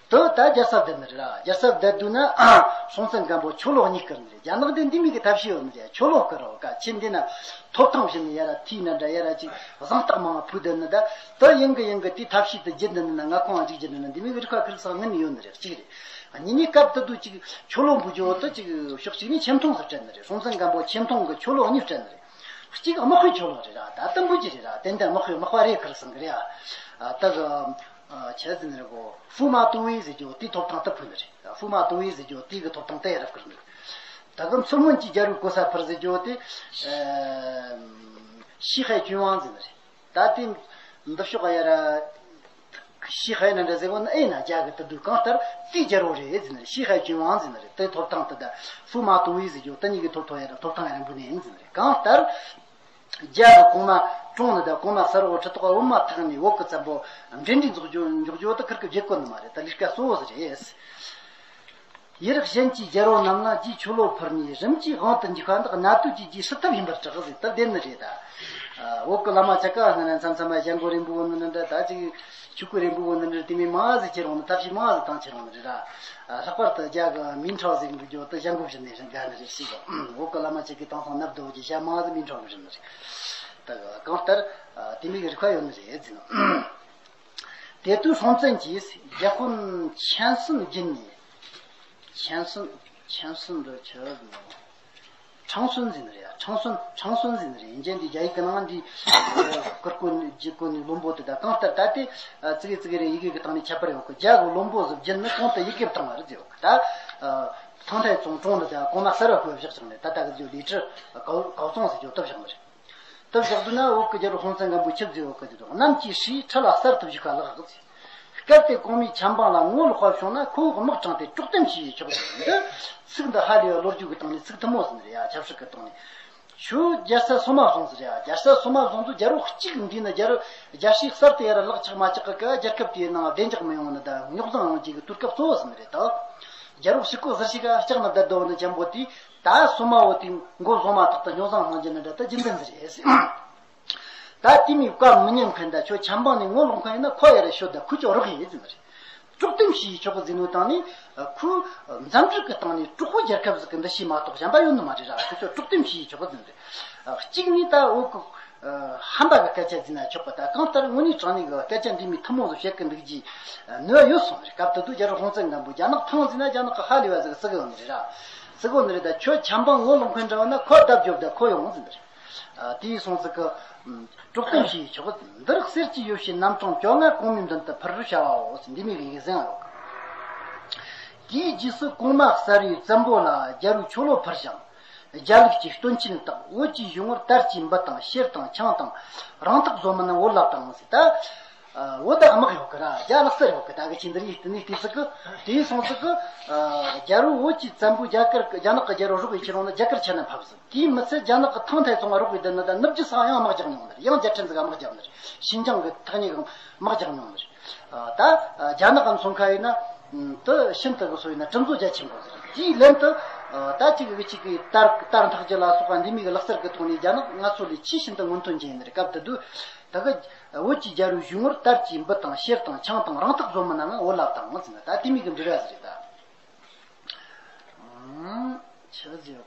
ད་ད་རྒྱལ་ས་བསྡད་ནི་རེད་ར། རྒྱལ་ས་བསྡད་དུས་ན་སྲོང་བཙན་སྒམ་པོ་ཆོ་ལོ་གཉིས་བསྐུར་ནི་རེད། རྒྱ་ནག་འདི་འདི་མི་གི་ཐབས་ཤེས་ཡོད་ནི་རེད། ཆོ་ལོ་བསྐུར་རོ་ཀ་ཆེ་འདི་ན། ཐོབ་ཐང་བྱིན་ནས་ཡ་ར་ཐིས་ན་འདྲ་ཡ་ར་ཅིག་གཟེངས་རྟགས་མང་ཕུལ་དེ་ནི་ད་ད་ཡིན་གི་ཡིན་གི་དེ་ཐབས་ཤེས་དེ་བརྒྱུད་འདི་ནི་ན་ང་ཁོང་ང་ཅིག་བརྒྱུད་འདི་ན་འདི་མི་གི་རིག་པ་ཁུར་སང་ངན་ཡོད་ནི་རེད། གཅིག་རེད། གཉིས་ནས་སྐབས་དེ་དུས་ཅིག་ཆོ་ལོ་འབུལ་རྒྱུ་དེ་ཅིག་ཕྱོགས་གཅིག་ནས་ཆེ་མཐོང་སུ་སྤྲད་ནི་རེད། སྲོང་བཙན་སྒམ་པོ་ཆེ་མཐོང་གི་ཆོ་ལོ་གཉིས་སྤྲད་ནི་རེད། གཅིག་དམག་དཔོན་ཆོ་ལོ་རེད་ར། ད་དུམ་བུ་ཅིག་རེད་ར། ཏན་ཏན་དམག་དཔོན་དམག་དཔའ་རེ་ཁུར་སང་གི་རེད་ཨ། ད་གི་ཆེ་ཟིན་རེད་གོ། ཧྥུ་མ་ཏུ་ཝེ་ཟེར་རྒྱུ་དེའི་ཐོབ་ཐང་དེ་ཕུལ་ནི་རེད། ཧྥུ་མ་ཏུ་ཝེ་ཟེར་རྒྱུ་དེ་གི་ཐོབ་ཐང་དེ་ཡ་རབས་ཀྱི་རེད། ད་གི་མཚོ་སྔོན་གྱི་རྒྱལ་པོའི་གོ་ས་ཕུར་ཟེར་རྒྱུ་དེ། ཨེམ། ཞི་ཧའེ་ཅུན་ཝང་ཟེར་ནི་རེད། ད་དེ་འདི་ཕྱོགས་ཡ་ར། ཞི་ཧའེ་ན་འདྲ་ཟེར་གོ་ན་ཨེ་ན་རྒྱ་གི་དུ་དུ་གང་ལྟར་དེའི་རྒྱལ་པོ་རེད་ཟེར་ནི་རེད། ཞི་ཧའེ་ཅུན་ཝང་ཟེར་ནི་རེད། དེ་ཐོབ་ཐང་དེ་ད་ཧྥུ་མ་ཏུ་ཝེ་ཟེར་རྒྱུ་དེ་གཉིས་ཀྱི་ཐོབ་ཐང་ཡ་ར་ཐོབ་ཐང་ཡ་ར་འབུལ་ནི་ཡིན་ཟེར་ནི་རེད། གང་ལྟར། རྒྱ་གི་གོང་མ་གྲོངས་ནི་དང་གོང་མ་གསར་བོ་ཁྲི་ཐོག་འོ་མ་ཐག་ནས་བོད་ཀྱི་བཙན་པོ་འབྲེལ་འདྲིས་འཛུགས་རྒྱུ་འཇོག་རྒྱུ་དེ་ཁུར་གི་བརྗེད་གོ་ནི་མ་རེད། ད་ལས་ཀ་གཙོ་བོ་ཟིག་རེད། ཡུལ་གཞན་གྱི་རྒྱལ་པོ་རྣམས་ལ་རྒྱུའི་ཆོ་ལོ་ཕུལ་ནས་རིམ་གྱིས་དབང་དུ་འཇུག་པ་འདི་གནད་དོན་གྱི་རྒྱུའི་སྲིད་ཐབས་ཡིན་པར་གྲགས་ཟིག་ད་བདེན་ནི་རེད་ད། བོད་ཀྱི་བླ་མ་ཆ་ག་ནི་མཚམས་མཚམས་མ་ཞལ་མགོ་རིང་པོ་ནི་འདྲ་ད་ཅིག་ཆོས་གོས་རིང་པོ་བོ་ནི་འདྲ་དེ་མིན་མང་ཟིག་ཁྱེར་འོང་ནི་ཐབས་ཤེས་མང་ཟིག་བཏང་ཁྱེར་འོང་ནི་རེད་ར། ལྷག་པར་དུ་རྒྱ་གི་མིན་ཁྲའོ་ཟེར་གི་འདུག་རྒྱུ་དེ་ཞྭ་མགོ་བཞིན་ནས་རིང་ག་ནི་རེད་ཤེས་གི། འོ་གི་བླ་མ་ཅིག་གིས་དེང་སང་ནབ་རྡོ་གི་ཞྭ་མང་ཟིག་མིན་ཁྲའོ་གི་རིན་ནི་རེད། ད་གང་ལྟར་དེ་མིན་གི་རིག་པ་ཡོད་ནི་རེད་ཟེར་ནོ། དེ་དུས་སྲོང་བཙན་གྱིས་རྒྱལ་དཔོན་ཆན་སུན་བརྒྱུད་ནས། ཆན་སུན་ཆན་སུན་འདི་ཆི་ཟེར་ནོ། ཁྲང་སུན་ཟེར་ནི་རེད་ཡ། ཁྲང་སུན་ཁྲང་སུན་ཟེར་ནི་རེད། ཡིན་གྱི་འདི་རྒྱ་ཡིག་གི་ནང་འདི་ཀུར་ཀུ་ནི་ཇི་ཀུ་ནི་བློན་པོ་དེ་དང་གང་ལྟར་ད་དེ་ཙི་གེ་ཙི་གེ་རེ་ཡི་གེ་གི་སྟེང་ནས་ཁྱད་པར་ཡོད་གི། རྒྱ་གི་བློན་པོ་ཟིག་བརྒྱུད་ནི་གོང་དུ་ཡི་གེ་བཏང་བ་རེད་ཟེར་ཡོད་གི། ད་ཐང་ཐའི་ཙུང་གྲོངས་ནི་དང་གོང་མ་གསར་བ་བསྐོས་བཞག་ཅིང་ནས་ད་ལྟ་གི་ཇོ་ལི་ཀྲི་ཀའོ་ཀའོ་ཙུང་ཟེར་རྒྱུ་བཏབ་བཞག་ནི་རེད། ད་བཞག་དུས་ན་བོད་ཀྱི་རྒྱལ་པོ་སྲོང་བཙན་སྒམ་པོའི་ཆིབས་བསྒྱུར་བོད་ཀྱི་དེ་དང་གནམ་གྱི་སྲས་ཁྲི་ལ་གསར་དུ་བཞུགས་པ་ལགས་ཟེར། སྐབས་དེ་གོང་མའི་ཆབ་འབངས་ལ་ངོ་ལོག་པ་བྱུང་ན་ཁོ་བོས་དམག་དྲངས་ཏེ་དཀྲོག་གཏམ་བྱས་ཆོག་ཟེར། འདི་ཚིག་འདི་ཧ་ལས་པ་ལོ་རྒྱུས་ཀྱི་སྟེང་ནས་ཚིག་ཐུན་མོང་ཟེར་ནི་རེད་ཡ། ཆབ་སྲིད་ཀྱི་སྟེང་ནས། ཁྱོད་རྒྱལ་ས་སོ་མ་བཟུང་ཟེར་ཡ། རྒྱལ་ས་སོ་མ་བཟུང་དུས་རྒྱལ་པོ་གཅིག་འདུས་ན་རྒྱལ་རྒྱལ་སྲས་གསར་དུ་ཡར་ལག་ཆགས་མ་ཆགས་ཀྱི་རྒྱལ་ཁབ་དེའི་ནང་བདེ་འཇགས་མི་ཡོང་ནི་དང་རྙོག་འཛིང་ཡོང་རྒྱུ་གི་དུས་སྐབས་གཙོ་བོ་ཟེར་ནི་རེད་ད། རྒྱལ་པོ་ཕྱི་ཁོག་ཟུར་ཞིག་ག་ལྕགས་ནི་བསྡད་དོ་ནི་ཅན་པོ་དེ། ད་སོ་མ་བོ་དེ་མགོ་བཟུང་མ་ཐག་ཏུ་རྙོག་འཛིང་སློང་རྒྱུ་ནི་འདྲ་ད་རྒྱུན་ལྡན་ཟིག་རེད་ཟེར། ད་དེ་མིན་བཀའ་མི་ཉན་མཁན་ད་ཁྱོད་ཆབ་འབངས་ནས་ངོ་ལོག་མཁན་ཡིན་ན་ཁོ་ཡར་ཤོད་ད་ཁོ་ཚོ་རོགས་ཡིན་ཟེར་ནི་རེད། དཀྲོག་གཏམ་བྱས་ཆོག་གི་ཟེར་ནོ་དང་ནི། ཁོས་འཛིན་གྲྭ་གི་སྟེང་ནས་གྲོགས་པོ་རྒྱལ་ཁབ་ཟིག་གི་འདུ་ཤེས་མ་གཏོགས་གཞན་པ་ཡོད་ནི་མ་རེད་ར། ཁོ་ཚོས་དཀྲོག་གཏམ་བྱས་ཆོག་གི་ཟེར་ནི་རེད། གཅིག་ནས་ད་འོ་ཁོ། ཧམ་པ་གི་སྐད་ཆ་ཟེར་ན་ཆོག་པ་དང་། གང་ལྟར་དངོས་གནས་དྲང་གནས་ཀྱི་སྐད་ཆ་འདི་མོ་ཐུན་མོང་དུ་བཤད་ཀྱི་འདུག་རྒྱུའི་ནུས་པ་ཡོད་སོང་རེད། སྐབས་དེ་དུས་རྒྱལ་པོ་སྲོང་བཙན་སྒམ་པོ་རྒྱ་ནག་ཐང་ཟེར་ན་རྒྱ་ནག་གི་ཧ་ལས་པ་ཟིག་བརྩི་གི་ཡོད་ནི་རེད་ར། བརྩི་གི་ཡོད་ནི་རེད། ད་ཁྱོད་ཆབ་འབངས་ངོ་ལོག་མཁན་འདྲ་བ་ན་ཁོ་རྡབ་རྒྱོབ་ད་ཁོ་ཡོང་ཟེར་ནི་རེད། དེའི་སྲོང་བཙན་གྱིས་དཀྲོག་གཏམ་ཞིག་ཆོག་གི། འདིར་གསེར་གྱི་ཡོ་བྱད་རྣམ་གྲངས་བཅོ་ལྔ་གོང་མའི་མདུན་དུ་ཕུལ་བར་བྱའོ་ཟེར། འདི་མོ་གི་ཡིག་ཟིན་ཡོད་གི། དེའི་རྗེས་སུ་གོང་མ་གསར་བའི་བཙན་པོ་ལ་རྒྱལ་པོས་ཆོ་ལོ་ཕུལ་ཞིང་། རྒྱལ་ལུགས་ཀྱི་སྟོན་ཆེན་དག་བོད་ཀྱི་གཞུང་ངོར་དར་གྱི་འབུ་དང་ཤེལ་དང་ཆང་དང་རང་འཐག་བཟོ་མི་རྣམས་བོད་ལ་བཏང་ཟེར། ད་བོད་ད་དམག་ཡོད་གི་ར། རྒྱ་ལག་རྩལ་ཡོད་གི། ད་གི་ཆི་འདིར་ཡིག་དེ་ནས་བལྟས་ཟིག་གི། དེའི་སྲོང་བཙན་གྱིས་རྒྱལ་པོ་བོད་ཀྱི་བཙན་པོ་རྒྱ་གར་རྒྱ་ནག་གི་རྒྱལ་པོ་རོགས་ཡེ་ཁྱེར་ཡོང་ན་རྒྱ་གར་ཆ་ནས་ཕབ་ཟིན། དེའི་མི་ཚད་རྒྱ་ནག་གི་ཐང་མཐའ་ཚང་བ་རོགས་ཡེ་བསྡད་ནི། ད་ནུབ་རྒྱུད་སའང་ཡང་དམག་རྒྱག་མྱོང་ནི་རེད། ཡང་རྒྱལ་ཕྲན་ཟིག་དམག་རྒྱག་ནི་རེད། ཤིན་ཅང་གི་ཐག་ཉེ་གི་དམག་རྒྱག་མྱོང་ནི་རེད། ད་རྒྱ་ནག་གི་མཚོན་ཁ་ཡིན་ན། དེ་ཤིན་ཏུ་གི་སོ་ཡིན་ན་གྲུ་མཛོ་རྒྱ་ཆེན་པོ་ཟེར། དེའི་ལན་དུ་ད་ཅིག་གི་ཅིག་གི་དར་དར་འཐག་རྒྱུ་ལ་སོགས་པ་འདི་མོ་གི་ལག་རྩལ་གི་ཐོག་ནས་རྒྱ་ནག་ང་ཚོ་ལས་ཆེས་ཤིན་ཏུ་སྔོན་ཐོན་ཅན་ཡིན་ནི་རེད། སྐབས་དེ་དུས་ད་གི་བོད་ཀྱི་རྒྱལ་པོའི་གཞུང་ངོར་དར་གྱི་འབུ་དང་ཤེལ་དང་ཆང་དང་རང་འཐག་བཟོ་མི་རྣམས་བོད་ལ་བཏང་ཟེར་ན། ད་དེ་མོ་གི་འབྲེལ་བ་ཟིག་རེད་ད། ཆི་ཟེར།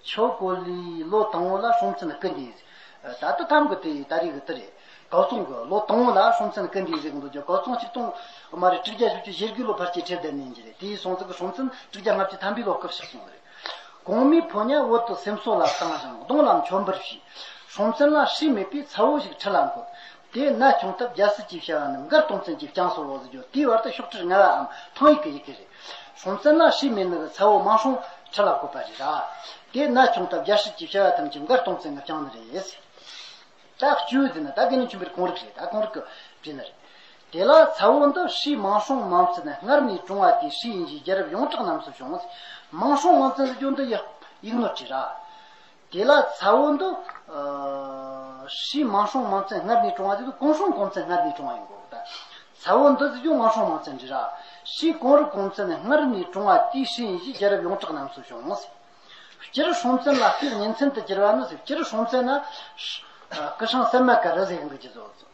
ཆོ་གོ་ལིས་ལོ་དང་པོ་ལ་སྲོང་བཙན་སྐུ་འདས། ད་ལྟ་ཐམ་གི་དེ་ད་རེས་གི་དེ་རེད། ཀའོ་ཙུང་གི་ལོ་དང་པོ་ལ་སྲོང་བཙན་སྐུ་འདས་ཟེར་གི་འདུག་རྒྱུ། ཀའོ་ཙུང་ཆིག་སྟོང་མ་རེད། དྲུག་བརྒྱ་བཞི་བཅུ་ཞེ་དགུ་ལོ་ཕལ་ཆེར་ཁྲི་ལ་བསྡད་ནི་ཡིན་གྱི་རེད། དེའི་སྲོང་བཙན་གྱིས་སྲོང་བཙན་དྲུག་བརྒྱ་ལྔ་བཅུ་ཐམ་པའི་ལོ་སྐུ་གཤེགས་སོང་བ་རེད། གོང་མའི་ཕོ་ཉ་བོད་དུ་སེམས་གསོ་ལ་བཏང་ཞིང་གདོང་ལ་མཆོད་འབུལ་ཞུས། སྲོང་བཙན་ལ་སྲས་མེད་པས་ཚ་བོ་ཞིག་ཁྲི་ལ་འཁོད། དེས་མནའ་ཆུང་སྟབས་རྒྱལ་སྲིད་ཀྱི་བྱ་བ་རྣམས་མགར་སྟོང་བཙན་གྱིས་བསྐྱངས་སོ་ཟེར་རྒྱུ། དེའི་བར་དུ་ཤོག་དྲིལ་ལྔ་བའམ་ཐང་ཡིག་གི་ཡི་གེ་རེད། སྲོང་བཙན་ལ་སྲས་མེད་ནི་གི་ཚ་བོ་མང་སྲོང་ཁྲི་ལ་བཀོད་པ་རེད་ར། དེས་མནའ་ཆུང་སྟབས་རྒྱལ་སྲིད་ཀྱི་བྱ་བ་ཐམས་ཅད་མགར་སྟོང་བཙན་གྱིས་བསྐྱངས་ནི་རེད། ད་བཅུ་ཟེར་ན་ད་དགེ་འདུན་ཆོས་འཕེལ་གོང་རིག་རེད། ད་གོང་རིག་གི་བྲིས་ནི་རེད། དེ་ལ་ཚ་བོ་འདི་སྲས་མང་སྲོང་མང་བཙན་སྔར་ནས་བཀྲོངས་པ་དེའི་སྲས་ཡིན་ཞེས་རྒྱལ་རབས་ཡོངས་གྲགས་རྣམས་སུ་བྱུང་། མང་སྲོང་མང་བཙན་ཟེར་རྒྱུ་འདི་ཡི་ཡིག་ནོར་བྲིས་ར། དེ་ལ་ཚ་བོ་འདི། ཨ། སྲས་མང་སྲོང་མང་བཙན་སྔར་ནས་བཀྲོངས་པ་དེ་ཚོ་གོང་སྲོང་གོང་བཙན་སྔར་ནས་བཀྲོངས་པ་ཡིན་དགོས་ད། ཚ་བོ་འདི་ཟེར་རྒྱུ་མང་སྲོང་མང་བཙན་རེད་ར། སྲས་གོང་རིག་གོང་བཙན་སྔར་ནས་བཀྲོངས་པ་དེའི་སྲས་ཡིན་ཞེས་རྒྱལ་རབས་ཡོངས་གྲགས་རྣམས་སུ་བྱུང་། སྤྱིར་སྲོང་བཙན་ལ་ལྟོས་གཉེན་ཚན་དུ་གྱུར་པ་ནི་ཟེར། སྤྱིར་སྲོང་བཙན་ན། ཨ། སྐུ་ཞང་སན་མ་ཀ་རི་ཟེར་གི་འདུག་རྒྱུ་ཚོ།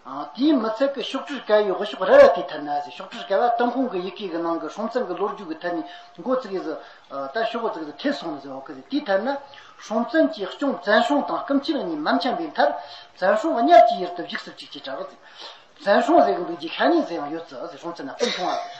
ཨ། དེའི་མི་ཚད་ཀྱི་ཤོག་དྲིལ་བཀལ་བའི་དབུ་ཤོག་རལ་བ་དེའི་ཐད་ན་ཟེར། ཤོག་དྲིལ་བཀལ་བ་ཏུན་ཧོང་གི་ཡི་གེ་གི་ནང་གི་སྲོང་བཙན་གྱི་ལོ་རྒྱུས་ཀྱི་ཐད་ནས་མགོ་བཙུགས་ཡས་ཟེར། ཨ། ད་ཤོག་བུ་བཙུགས་ཡས་ཟེར་ཐེ་སོང་ནས་ཟེར་བ་གི་ཟེར། དེའི་ཐད་ན། སྲོང་བཙན་གྱི་སྐྱོང་བཙན་སྲུང་དང་སྐུ་མཆེད་གཉིས་མ་འཆམ་པའི་མཐར། བཙན་སྲུང་གཉའ་གཅིག་ཡུལ་དུ་བཞུགས་སུ་བཅུག་ཅེས་གྲགས་ཟེར། བཙན་སྲུང་ཟེར་གི་འདུག་རྒྱུ་ཤ་ཉེ་ཟེར་ཡང་ཡོད་ཟེར། སྲོང་བཙན་ན་སྤུན་ཆུང་བ་ཟེར།